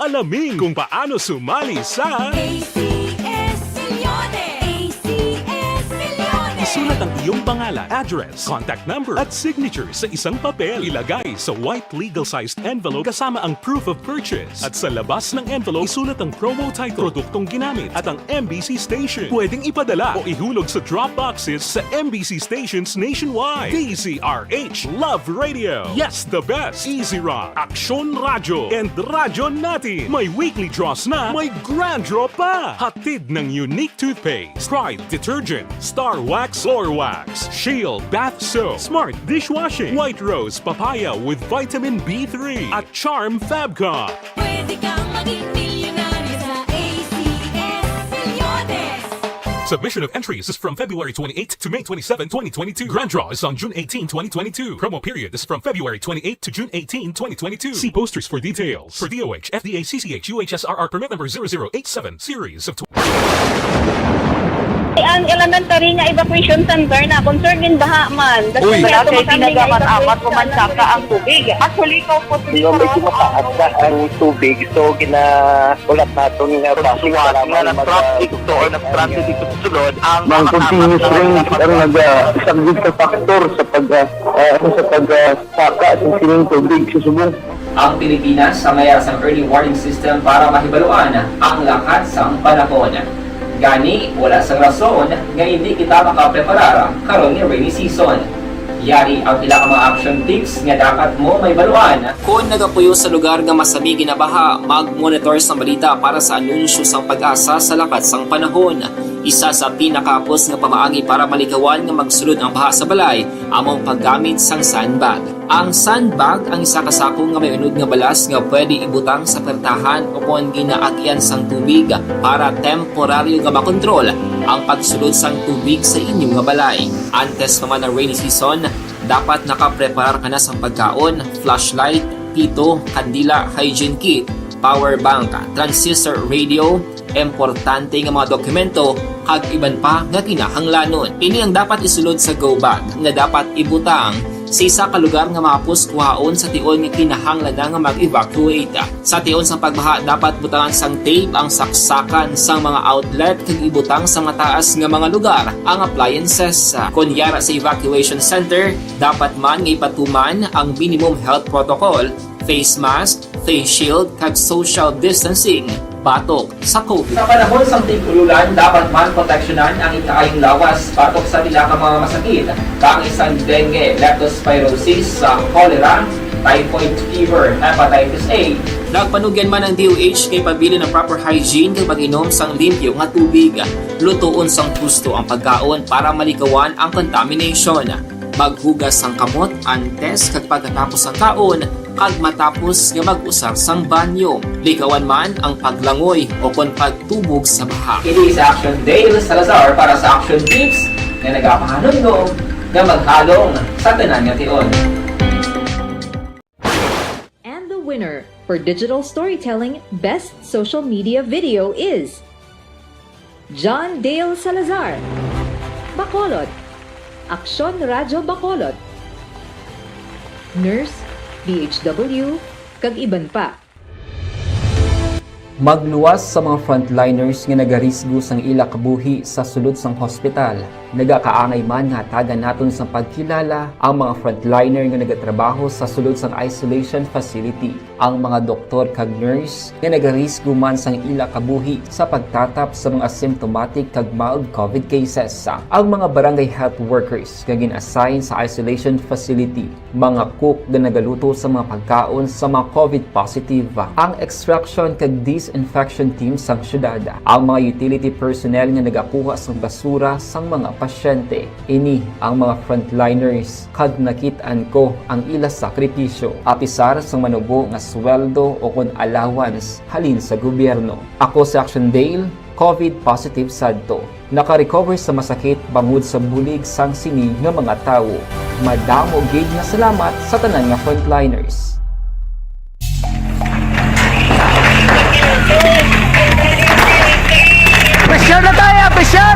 Alamin kung paano sumali sa A C S Milyones! A C S Milyones! Isulat ang iyong pangalan, address, contact number, at signature sa isang papel. Ilagay sa white legal-sized envelope kasama ang proof of purchase. At sa labas ng envelope, isulat ang promo title, produktong ginamit, at ang M B C station. Pwedeng ipadala o ihulog sa drop boxes sa M B C stations nationwide. D Z R H Love Radio. Yes, the best. Easy Rock, Aksyon Radyo, and Radyo Natin. May weekly draws na, may grand draw pa. Hatid ng Unique Toothpaste, Pride Detergent, Star Wax, Floor Wax, Shield Bath Soap, Smart Dishwashing, White Rose Papaya with Vitamin B three, at Charm Fabcon. Pwede kang maging milyonaryo sa A C S Milyones. Submission of entries is from February twenty-eighth to May twenty-seven, twenty twenty-two. Grand draw is on June eighteen, twenty twenty-two. Promo period is from February twenty-eighth to June eighteen, twenty twenty-two. See posters for details. For D O H, F D A, C C H, U H S R R permit number zero zero eight seven, series of Ang elementary nga evacuation center na concern gin baha man. Uy. Wala kay tinaga man, amat mo man saka ang tubig. Actually, ikaw po, di ba, may tumataas na ang tubig, so ginaulat naton nga suwat nga nag-traffic to or nag-transit dito sa sulod ang mga continuous rain ang nagasaglit sa factor sa pag, ah, ah, sa pag, ah, saka sa sining tubig sa subong. Ang Pilipinas ang may sang early warning system para mahibaluan ang lakat sang panahon. Gani, wala sang rason nga hindi kita makapreparar karon nga rainy season. Yari ang pila ka mga action tips nga dapat mo mahibaluan. Kon nagapuyo sa lugar nga masami ginabaha, mag-monitor sang balita para sa anunsyo sang PAGASA sa lakat sang panahon. Isa sa pinakahapos nga pamaagi para malikawan nga magsulod ang baha sa balay amo ang paggamit sang sandbag. Ang sandbag ang isa ka sako nga may unod nga balas nga pwede ibutang sa pertahan ukon ginaagian sang tubig para temporaryo nga makontrol ang pagsulod sang tubig sa inyo nga balay. Antes pa man ang rainy season, dapat nakapreparar ka na sang pagkaon, flashlight, pito, kandila, hygiene kit, power bank, transistor radio, importante nga mga dokumento, kag iban pa nga kinahanglanon. Ini ang dapat isulod sa go bag nga dapat ibutang sa isa ka lugar nga mahapos kuhaon sa tion nga kinahanglan na nga mag-evacuate. Sa tion sang pagbaha, dapat butangan sang tape ang saksakan sang mga outlet kag ibutang sa mataas nga mga lugar ang appliances. Kon yara sa evacuation center, dapat man nga ipatuman ang minimum health protocol, face mask, face shield, kag social distancing batok sa COVID. Sa panahon sang tig-ululan, dapat man proteksyonan ang ikaayong lawas batok sa pila ka mga masakit, kaangay sang dengue, leptospirosis, sa cholera, typhoid fever, hepatitis A. Nagpanugyan man ang D O H kay pabilin ang proper hygiene kag pag-inom sang limpyo nga tubig. Lutoon sang husto ang pagkaon para malikawan ang contamination. Maghugas sang kamot antes kag pagkatapos sang kaon, kag matapos nga mag-usar sang banyo. Likawan man ang paglangoy o kon pagtubog sa baha. Ini si Action Dale Salazar para sa Action Tips nga nagapahanumdom nga maghalong sa tanan nga tion. And the winner for digital storytelling best social media video is John Dale Salazar, Bacolod, Aksyon Radyo Bacolod, Nurse, D H W, kag iban pa. Magluwas sa mga frontliners nga nagarisgo sang ila kabuhi sa sulod sang hospital. Nagakaangay man nga hatagan naton sang pagkilala ang mga frontliner nga nagatrabaho sa sulod sang isolation facility, ang mga doktor kag nurse nga nagarisgo man sang ila kabuhi sa pagtatap sa mga symptomatic kag mild COVID cases, ang mga barangay health workers nga gin-assign sa isolation facility, mga cook nga nagaluto sa mga pagkaon sa mga COVID positive, ang extraction kag disinfection team sang syudad, ang mga utility personnel nga nagakuha sang basura sang mga pasyente. Ini ang mga frontliners, kag nakit-an ko ang ila sakripisyo, apisar sang manubo nga sweldo o kon allowance halin sa gobyerno. Ako si Action Dale, COVID positive sadto. Naka-recover sa masakit bangod sa bulig sang sini nga mga tawo. Madamo gid nga salamat sa tanan nga frontliners. Pressure na tayo, pressure!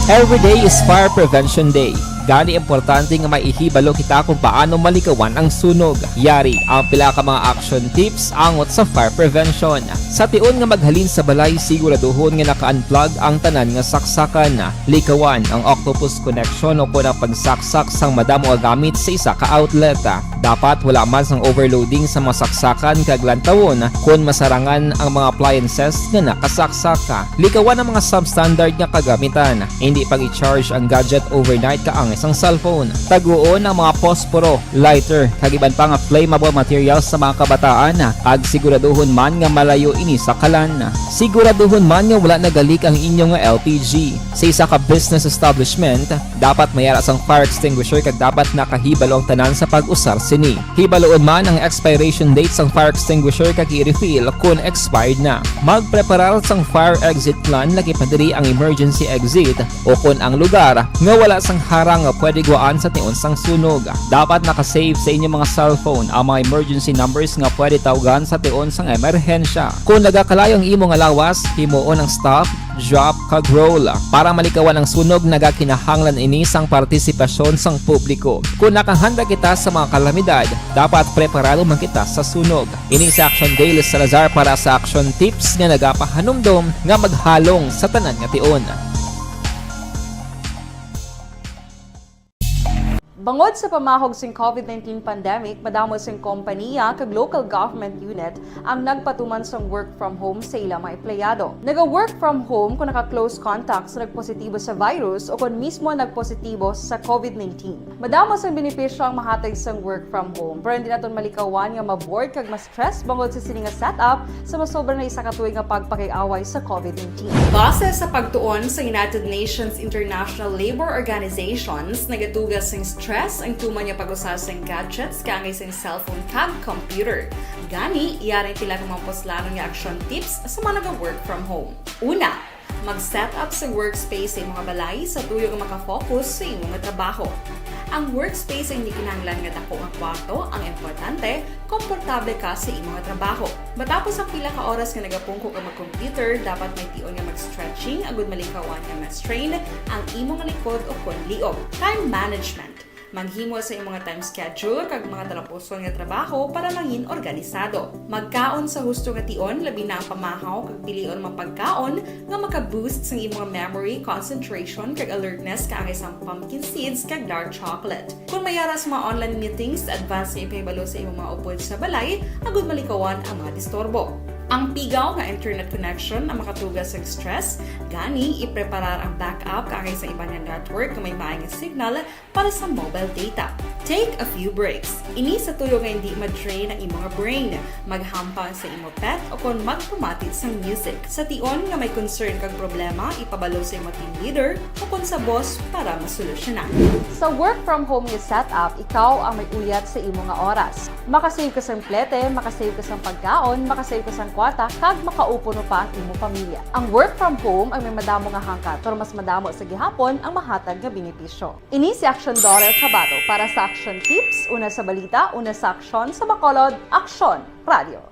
Every day is Fire Prevention Day. Gani, importante nga maihibalo kita kung paano malikawan ang sunog. Yari ang pila ka mga action tips angot sa fire prevention. Sa tion nga maghalin sa balay, siguraduhon nga naka-unplug ang tanan nga saksakan. Likawan ang octopus connection o kon ang pagsaksak sang madamo nga gamit sa isa ka outlet. Dapat wala man sang overloading sa mga saksakan kag lantawon kon masarangan ang mga appliances nga nakasaksak. Likawan ang mga substandard nga kagamitan. Hindi pag-i-charge ang gadget overnight kaangay sang cellphone. Taguon ang mga posporo, lighter, kag iban pa nga flammable materials sa mga kabataan, kag siguraduhon man nga malayo ini sa kalan. Siguraduhon man nga wala naga-leak ang inyo nga L P G. Sa isa ka business establishment, dapat may ara sang fire extinguisher kag dapat nakahibalo ang tanan sa pag-usar sini. Hibaluon man ang expiration date sang fire extinguisher kag i-refill kon expired na. Magpreparar sang fire exit plan, lakip na diri ang emergency exit o kon ang lugar nga wala sang harang nga pwede guwaan sa tion sang sunog. Dapat naka-save sa inyo mga cellphone ang mga emergency numbers nga pwede tawgan sa tion sang emerhensya. Kon nagakalayo ang imo nga lawas, himuon ang stop, drop, kag roll. Para malikawan ang sunog, nagakinahanglan ini sang partisipasyon sang publiko. Kon nakahanda kita sa mga kalamidad, dapat preparado man kita sa sunog. Ini si Action Dale Salazar para sa Action Tips nga nagapahanumdom nga maghalong sa tanan nga tion. Bangod sa pamahog sing COVID nineteen pandemic, madamo sing kompaniya kag local government unit ang nagpatuman sang work from home sa ilang mga empleyado. Naga-work from home kung naka-close contact sa nagpositibo sa virus o kon mismo nagpositibo sa COVID nineteen. Madamo sang benepisyo ang mahatag sang work from home, pero hindi naton malikawan nga ma-bored kag ma-stress bangod sa sini nga setup sa masobra na isa ka tuig nga pagpakig-away sa COVID nineteen. Base sa pagtuon sa United Nations International Labor Organizations, nagatuga sing stress ang tuman nga pag-usa sing gadgets kaangay sing cellphone kag computer. Gani, yari ang pila ka mga puslanon nga action tips sa mga naga-work from home. Una, mag-set up sa workspace sa imong balay sa tuyo nga maka-focus sa imo nga trabaho. Ang workspace ay hindi kinahanglan nga dako nga kwarto, ang importante, komportable ka sa imo nga trabaho. Matapos ang pila ka oras nga nagapungko ka mag-computer, dapat may tion nga mag-stretching agud malikawan nga ma-strain ang imo nga likod o kon liog. Time management. Maghimo sa imong nga time schedule kag mga talapuson nga trabaho para mangin organisado. Magkaon sa husto nga tion, labi na ang pamahaw kag pilion mga pagkaon nga maka-boost sang imong memory, concentration, kag alertness kaangay sang pumpkin seeds kag dark chocolate. Kung may ara sa mga online meetings, advance nga ipahibalo sa imong mga upod sa balay agud malikawan ang mga disturbo. Ang pigaw nga internet connection ang makatuga sa stress, gani ipreparar ang backup kaangay sa iban nga network nga may maay nga signal para sa mobile data. Take a few breaks. Ini sa tuyo nga hindi ma-drain ang imo nga brain. Maghampang sa imo pet o kon magpamati sang music. Sa tion nga may concern kag problema, ipabalo sa imo team leader o kon sa boss para masolusyonan. Sa work from home nga setup, ikaw ang may uyat sa imo nga oras. Makasave ka sang plete, makasave ka sang pagkaon, makasave ka sang kwarta, kag makaupo pa ang imo pamilya. Ang work from home ang may madamo nga hangkat, pero mas madamo sa gihapon ang mahatag nga benepisyo. Ini si Action Dorel Cabato para sa Action Tips, una sa balita, una sa aksyon, sa Bacolod, Aksyon Radio.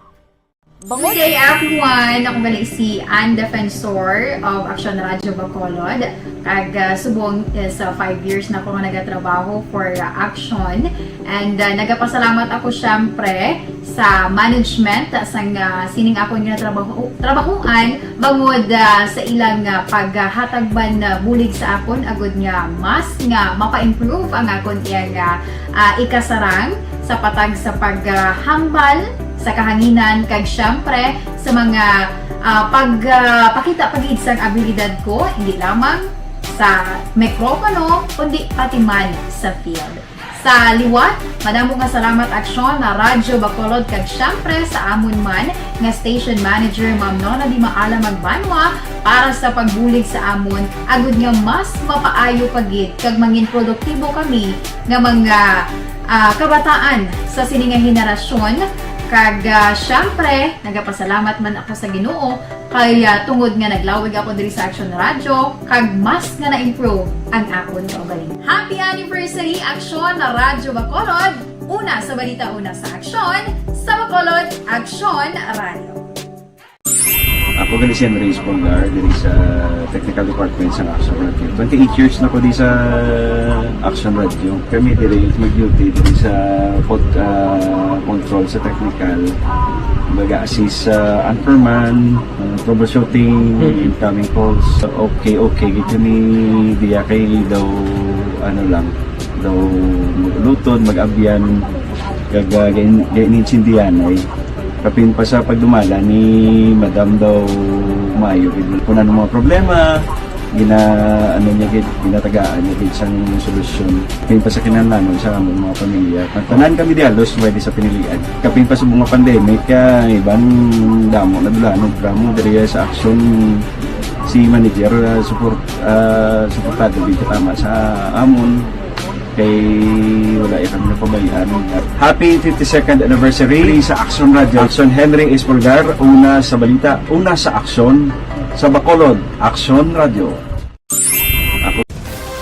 Bangod Good day, everyone! Ako gali si Ann Defensor of Action Radio Bacolod. Kag, ah, subong is, ah, five years na ako nga nagatrabaho for, ah, Action. And, ah, nagapasalamat ako, syempre, sa management sang, ah, sining akon nga trabaho, trabahoan bangod, ah, sa ilang, ah, paghatag man, ah, bulig sa akon agud nga mas nga mapa-improve ang akon iyang, ah, ah, ikasarang sa patag sa paghambal sa kahanginan kag syempre sa mga, ah, pag, ah, pakita pa gid sang abilidad ko, hindi lamang sa mikropono kundi pati man sa field. Sa liwat, madamo nga salamat, Aksyon, na Radyo Bacolod, kag siyempre sa amon man nga station manager, Ma'am Nona Di Maala Magbanwa, para sa pagbulig sa amon, agud nga mas mapaayo pa gid kag mangin produktibo kami nga mga, ah, kabataan sa sini nga henerasyon. Kag, ah, siyempre, nagapasalamat man ako sa Ginoo kay, ah, tungod nga naglawig ako diri sa Aksyon Radyo, kag mas nga na-improve ang akon kaugalingon. Happy anniversary, Aksyon Radyo Bacolod! Una sa balita, una sa aksyon, sa Bacolod, Aksyon Radyo. Ako gali si Henry Espolgar, diri sa technical department sa Aksyon Radyo. Twenty-eight years na ko di sa Aksyon Radyo. Kami diri mag-duty diri sa pod-, ah, control sa technical. Baga assist sa anchorman, ah, troubleshooting, Mm. incoming calls. Okay, okay. Gito ni diya kay daw, ano lang, daw mag-ulutod, mag-abyan, kag, ah, gain-, gain-, insindihan ay. Kapin pa sa pagdumala ni Madam daw maayo gid. Kung ano mga problema, gina-, ano niya gid, ginatagaan niya gid sang solusyon. Kapin pa sa kinahanglanon sa among mga pamilya. Ang tanan kami di halos pwede sa pinilian. Kapin pa sa mga pandemic, ah, iban damo na dulanog, damo diri sa aksyon si manager, ah, support, ah, suportado gid katama sa amon. Kay wala ya kami napabayaan. Happy fifty-second anniversary sa Aksyon Radyo. Aksyon Henry Espolgar, una sa balita, una sa aksyon, sa Bacolod, Aksyon Radyo. Ako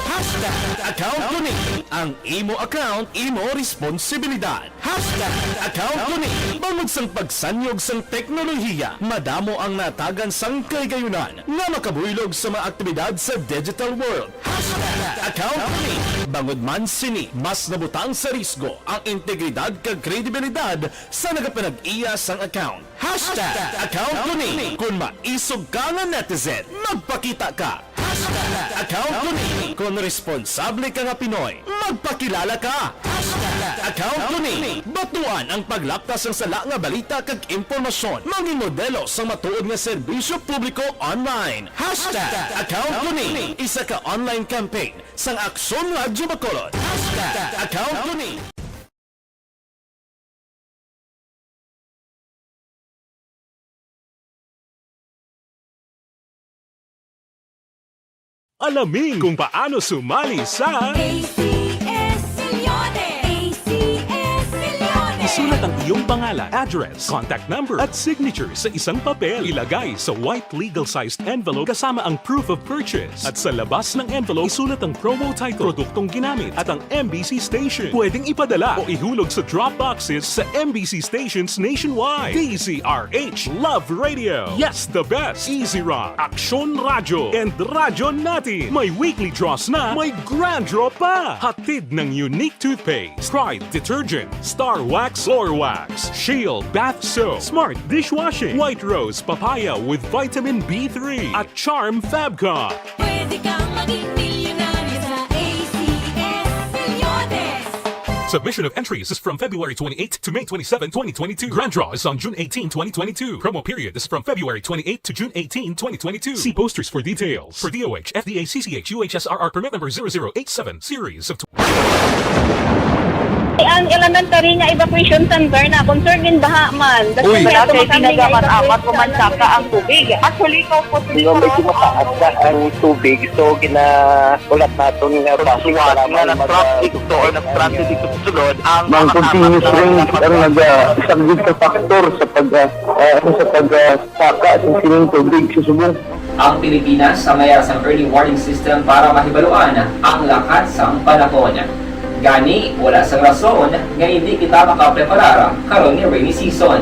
Hashtag account ko ni. Ang imo account, imo responsibilidad. Hashtag account ko ni. Bangod sang pagsanyog sang teknolohiya, madamo ang natagan sang kahigayonan nga makabuylog sa mga aktibidad sa digital world. Hashtag account ko ni. Bangod man sini, mas nabutang sa risgo ang integridad kag kredibilidad sa nagapanag-iya sang account. Hashtag account ko ni. Kon maisog ka nga netizen, magpakita ka. Hashtag account ko ni. Kon responsable ka nga Pinoy, magpakilala ka. Hashtag account ko ni. Batuan ang paglapkas sang sala nga balita kag impormasyon. Mangin modelo sang matuod nga serbisyo publiko online. Hashtag account ko ni. Isa ka online campaign sang Aksyon Radyo Bacolod. Hashtag account ko ni. Alamin kung paano sumali sa A C S Milyones! A C S Milyones! Isulat ang iyong pangalan, address, contact number, at signature sa isang papel. Ilagay sa white legal-sized envelope kasama ang proof of purchase. At sa labas ng envelope, isulat ang promo title, produktong ginamit, at ang M B C station. Pwedeng ipadala o ihulog sa drop boxes sa M B C stations nationwide. D Z R H, Love Radio, Yes the Best, Easy Rock, Aksyon Radyo, and Radyo Natin. May weekly draws na, may grand draw pa. Hatid ng Unique Toothpaste, Pride Detergent, Star Wax Floor Wax, Shield Bath Soap, Smart Dishwashing, White Rose Papaya with Vitamin B three, at Charm Fabcon. Pwede kang maging milyonaryo sa A C S Milyones! Submission of entries is from February twenty-eighth to May twenty-seven, twenty twenty-two. Grand draw is on June eighteen, twenty twenty-two. Promo period is from February twenty-eighth to June eighteen, twenty twenty-two. See posters for details. For D O H, F D A, C C H, U H S R R permit number zero zero eight seven, series of Ang elementary nga evacuation center na concerned in baha man. Uy. Wala kay tinaga man, amat mo man saka ang tubig. Actually, ikaw po, di ba, medyo mataas na ang tubig, so ginaulat naton nga bus nga nag-traffic to or nag-transit dito sa sulod ang mga continuous rain ang nag-, ah, isa gid ka factor sa pag, ah, ah, sa pag, ah, saka sa sining tubig sa subong. Ang Pilipinas namayad sang early warning system para mahibaluan ang lakat sang panahon. Gani, wala sang rason nga indi kita makapreparar karon nga rainy season.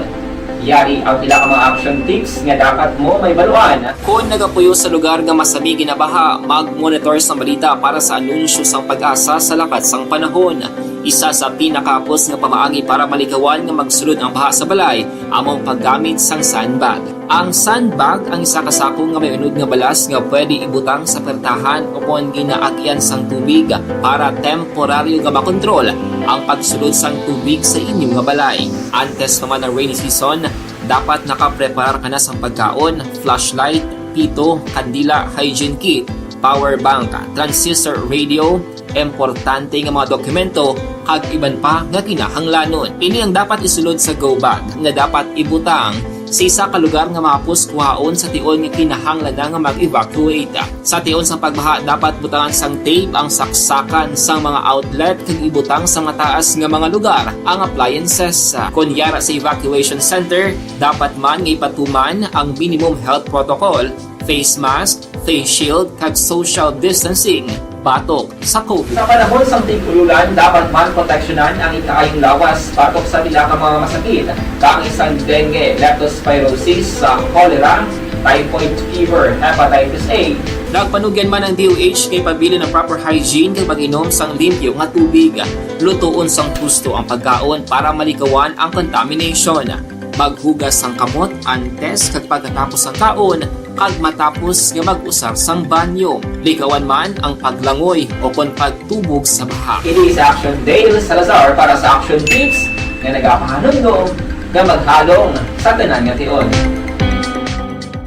Yari ang pila ka mga action tips nga dapat mo mahibaluan. Kon nagapuyo sa lugar nga masami ginabaha, mag-monitor sang balita para sa anunsyo sang PAGASA sa lakat sang panahon. Isa sa pinakahapos nga pamaagi para malikawan nga magsulod ang baha sa balay amo ang paggamit sang sandbag. Ang sandbag ang isa ka sako nga may unod nga balas nga pwede ibutang sa pertahan ukon ginaagian sang tubig para temporaryo nga makontrol ang pagsulod sang tubig sa inyo nga balay. Antes pa man ang rainy season, dapat nakapreparar ka na sang pagkaon, flashlight, pito, kandila, hygiene kit, power bank, transistor radio, importante nga mga dokumento, kag iban pa nga kinahanglanon. Ini ang dapat isulod sa go bag nga dapat ibutang sa isa ka lugar nga mahapos kuhaon sa tion nga kinahanglan na nga mag-evacuate. Sa tion sang pagbaha, dapat butangan sang tape ang saksakan sang mga outlet kag ibutang sa mataas nga mga lugar ang appliances. Kon yara sa evacuation center, dapat man nga ipatuman ang minimum health protocol, face mask, face shield, kag social distancing batok sa COVID. Sa panahon sang tig-ululan, dapat man proteksyonan ang ikaayong lawas batok sa pila ka mga masakit, kaangay sang dengue, leptospirosis, sa cholera, typhoid fever, hepatitis A. Nagpanugyan man ang D O H kay pabilin ang proper hygiene kag pag-inom sang limpyo nga tubig. Lutoon sang husto ang pagkaon para malikawan ang contamination. Maghugas sang kamot antes kag pagkatapos sang kaon, kag matapos nga mag-usar sang banyo. Likawan man ang paglangoy o kon pagtubog sa baha. Ini si Action Dale Salazar para sa Action Tips nga nagapahanumdom nga maghalong sa tanan nga tion.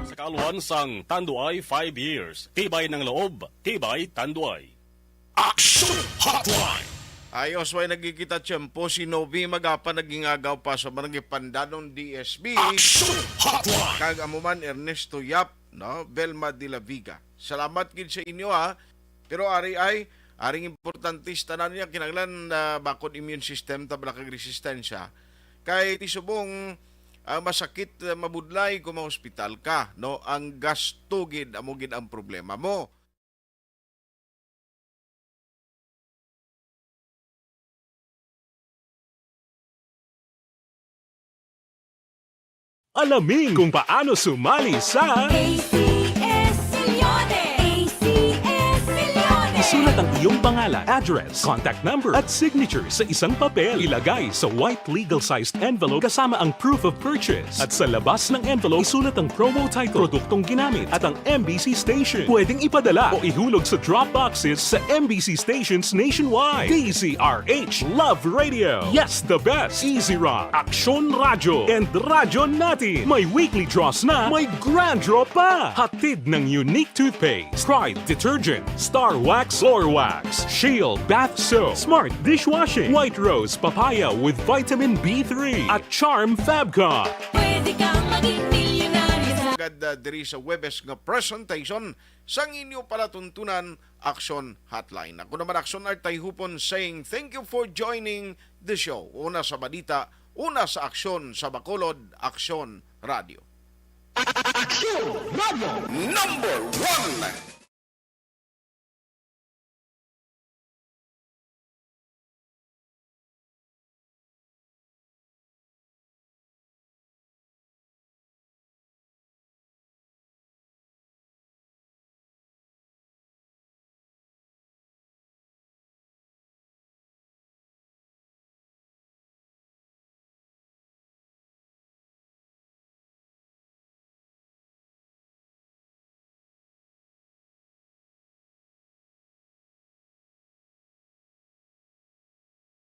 Sa kaalwan sang Tanduay five years, tibay ng loob, tibay Tanduay. Action Hotline. Ay, osway nagkikita tiyempo si Novi Magapa nagingagaw pa sa barangay Pandanon D S B. Action Hotline. Kag amo man Ernesto Yap, no? Velma de la Viga. Salamat gid sa inyo, ha. Pero ari ay, aring importante sa tanan niya, kinahanglan na bakod immune system, tabla kag resistensya. Kay ti subong, ah, masakit, ah, mabudlay kung ma-hospital ka, no? Ang gasto gid, amo gid ang problema mo. Alamin kung paano sumali sa A C S Milyonary. A C S Milyonary. Isulat ang iyong pangalan, address, contact number, at signature sa isang papel. Ilagay sa white legal-sized envelope kasama ang proof of purchase. At sa labas ng envelope, isulat ang promo title, produktong ginamit, at ang M B C station. Pwedeng ipadala o ihulog sa drop boxes sa M B C stations nationwide. D Z R H Love Radio. Yes, the best. Easy Rock, Aksyon Radyo, and Radyo Natin. May weekly draws na, may grand draw pa. Hatid ng Unique Toothpaste, Pride Detergent, Star Wax, Floor Wax, Shield Bath Soap, Smart Dishwashing, White Rose Papaya with Vitamin B three, at Charm Fabcon. Pwede kang maging milyonaryo sa Agad, ah, diri sa Webes nga presentation sang inyo palatuntunan, Action Hotline. Ako naman, Action Art Tayhupon, saying thank you for joining the show. Una sa balita, una sa aksyon sa Bacolod, Aksyon Radio. Aksyon Radio number one.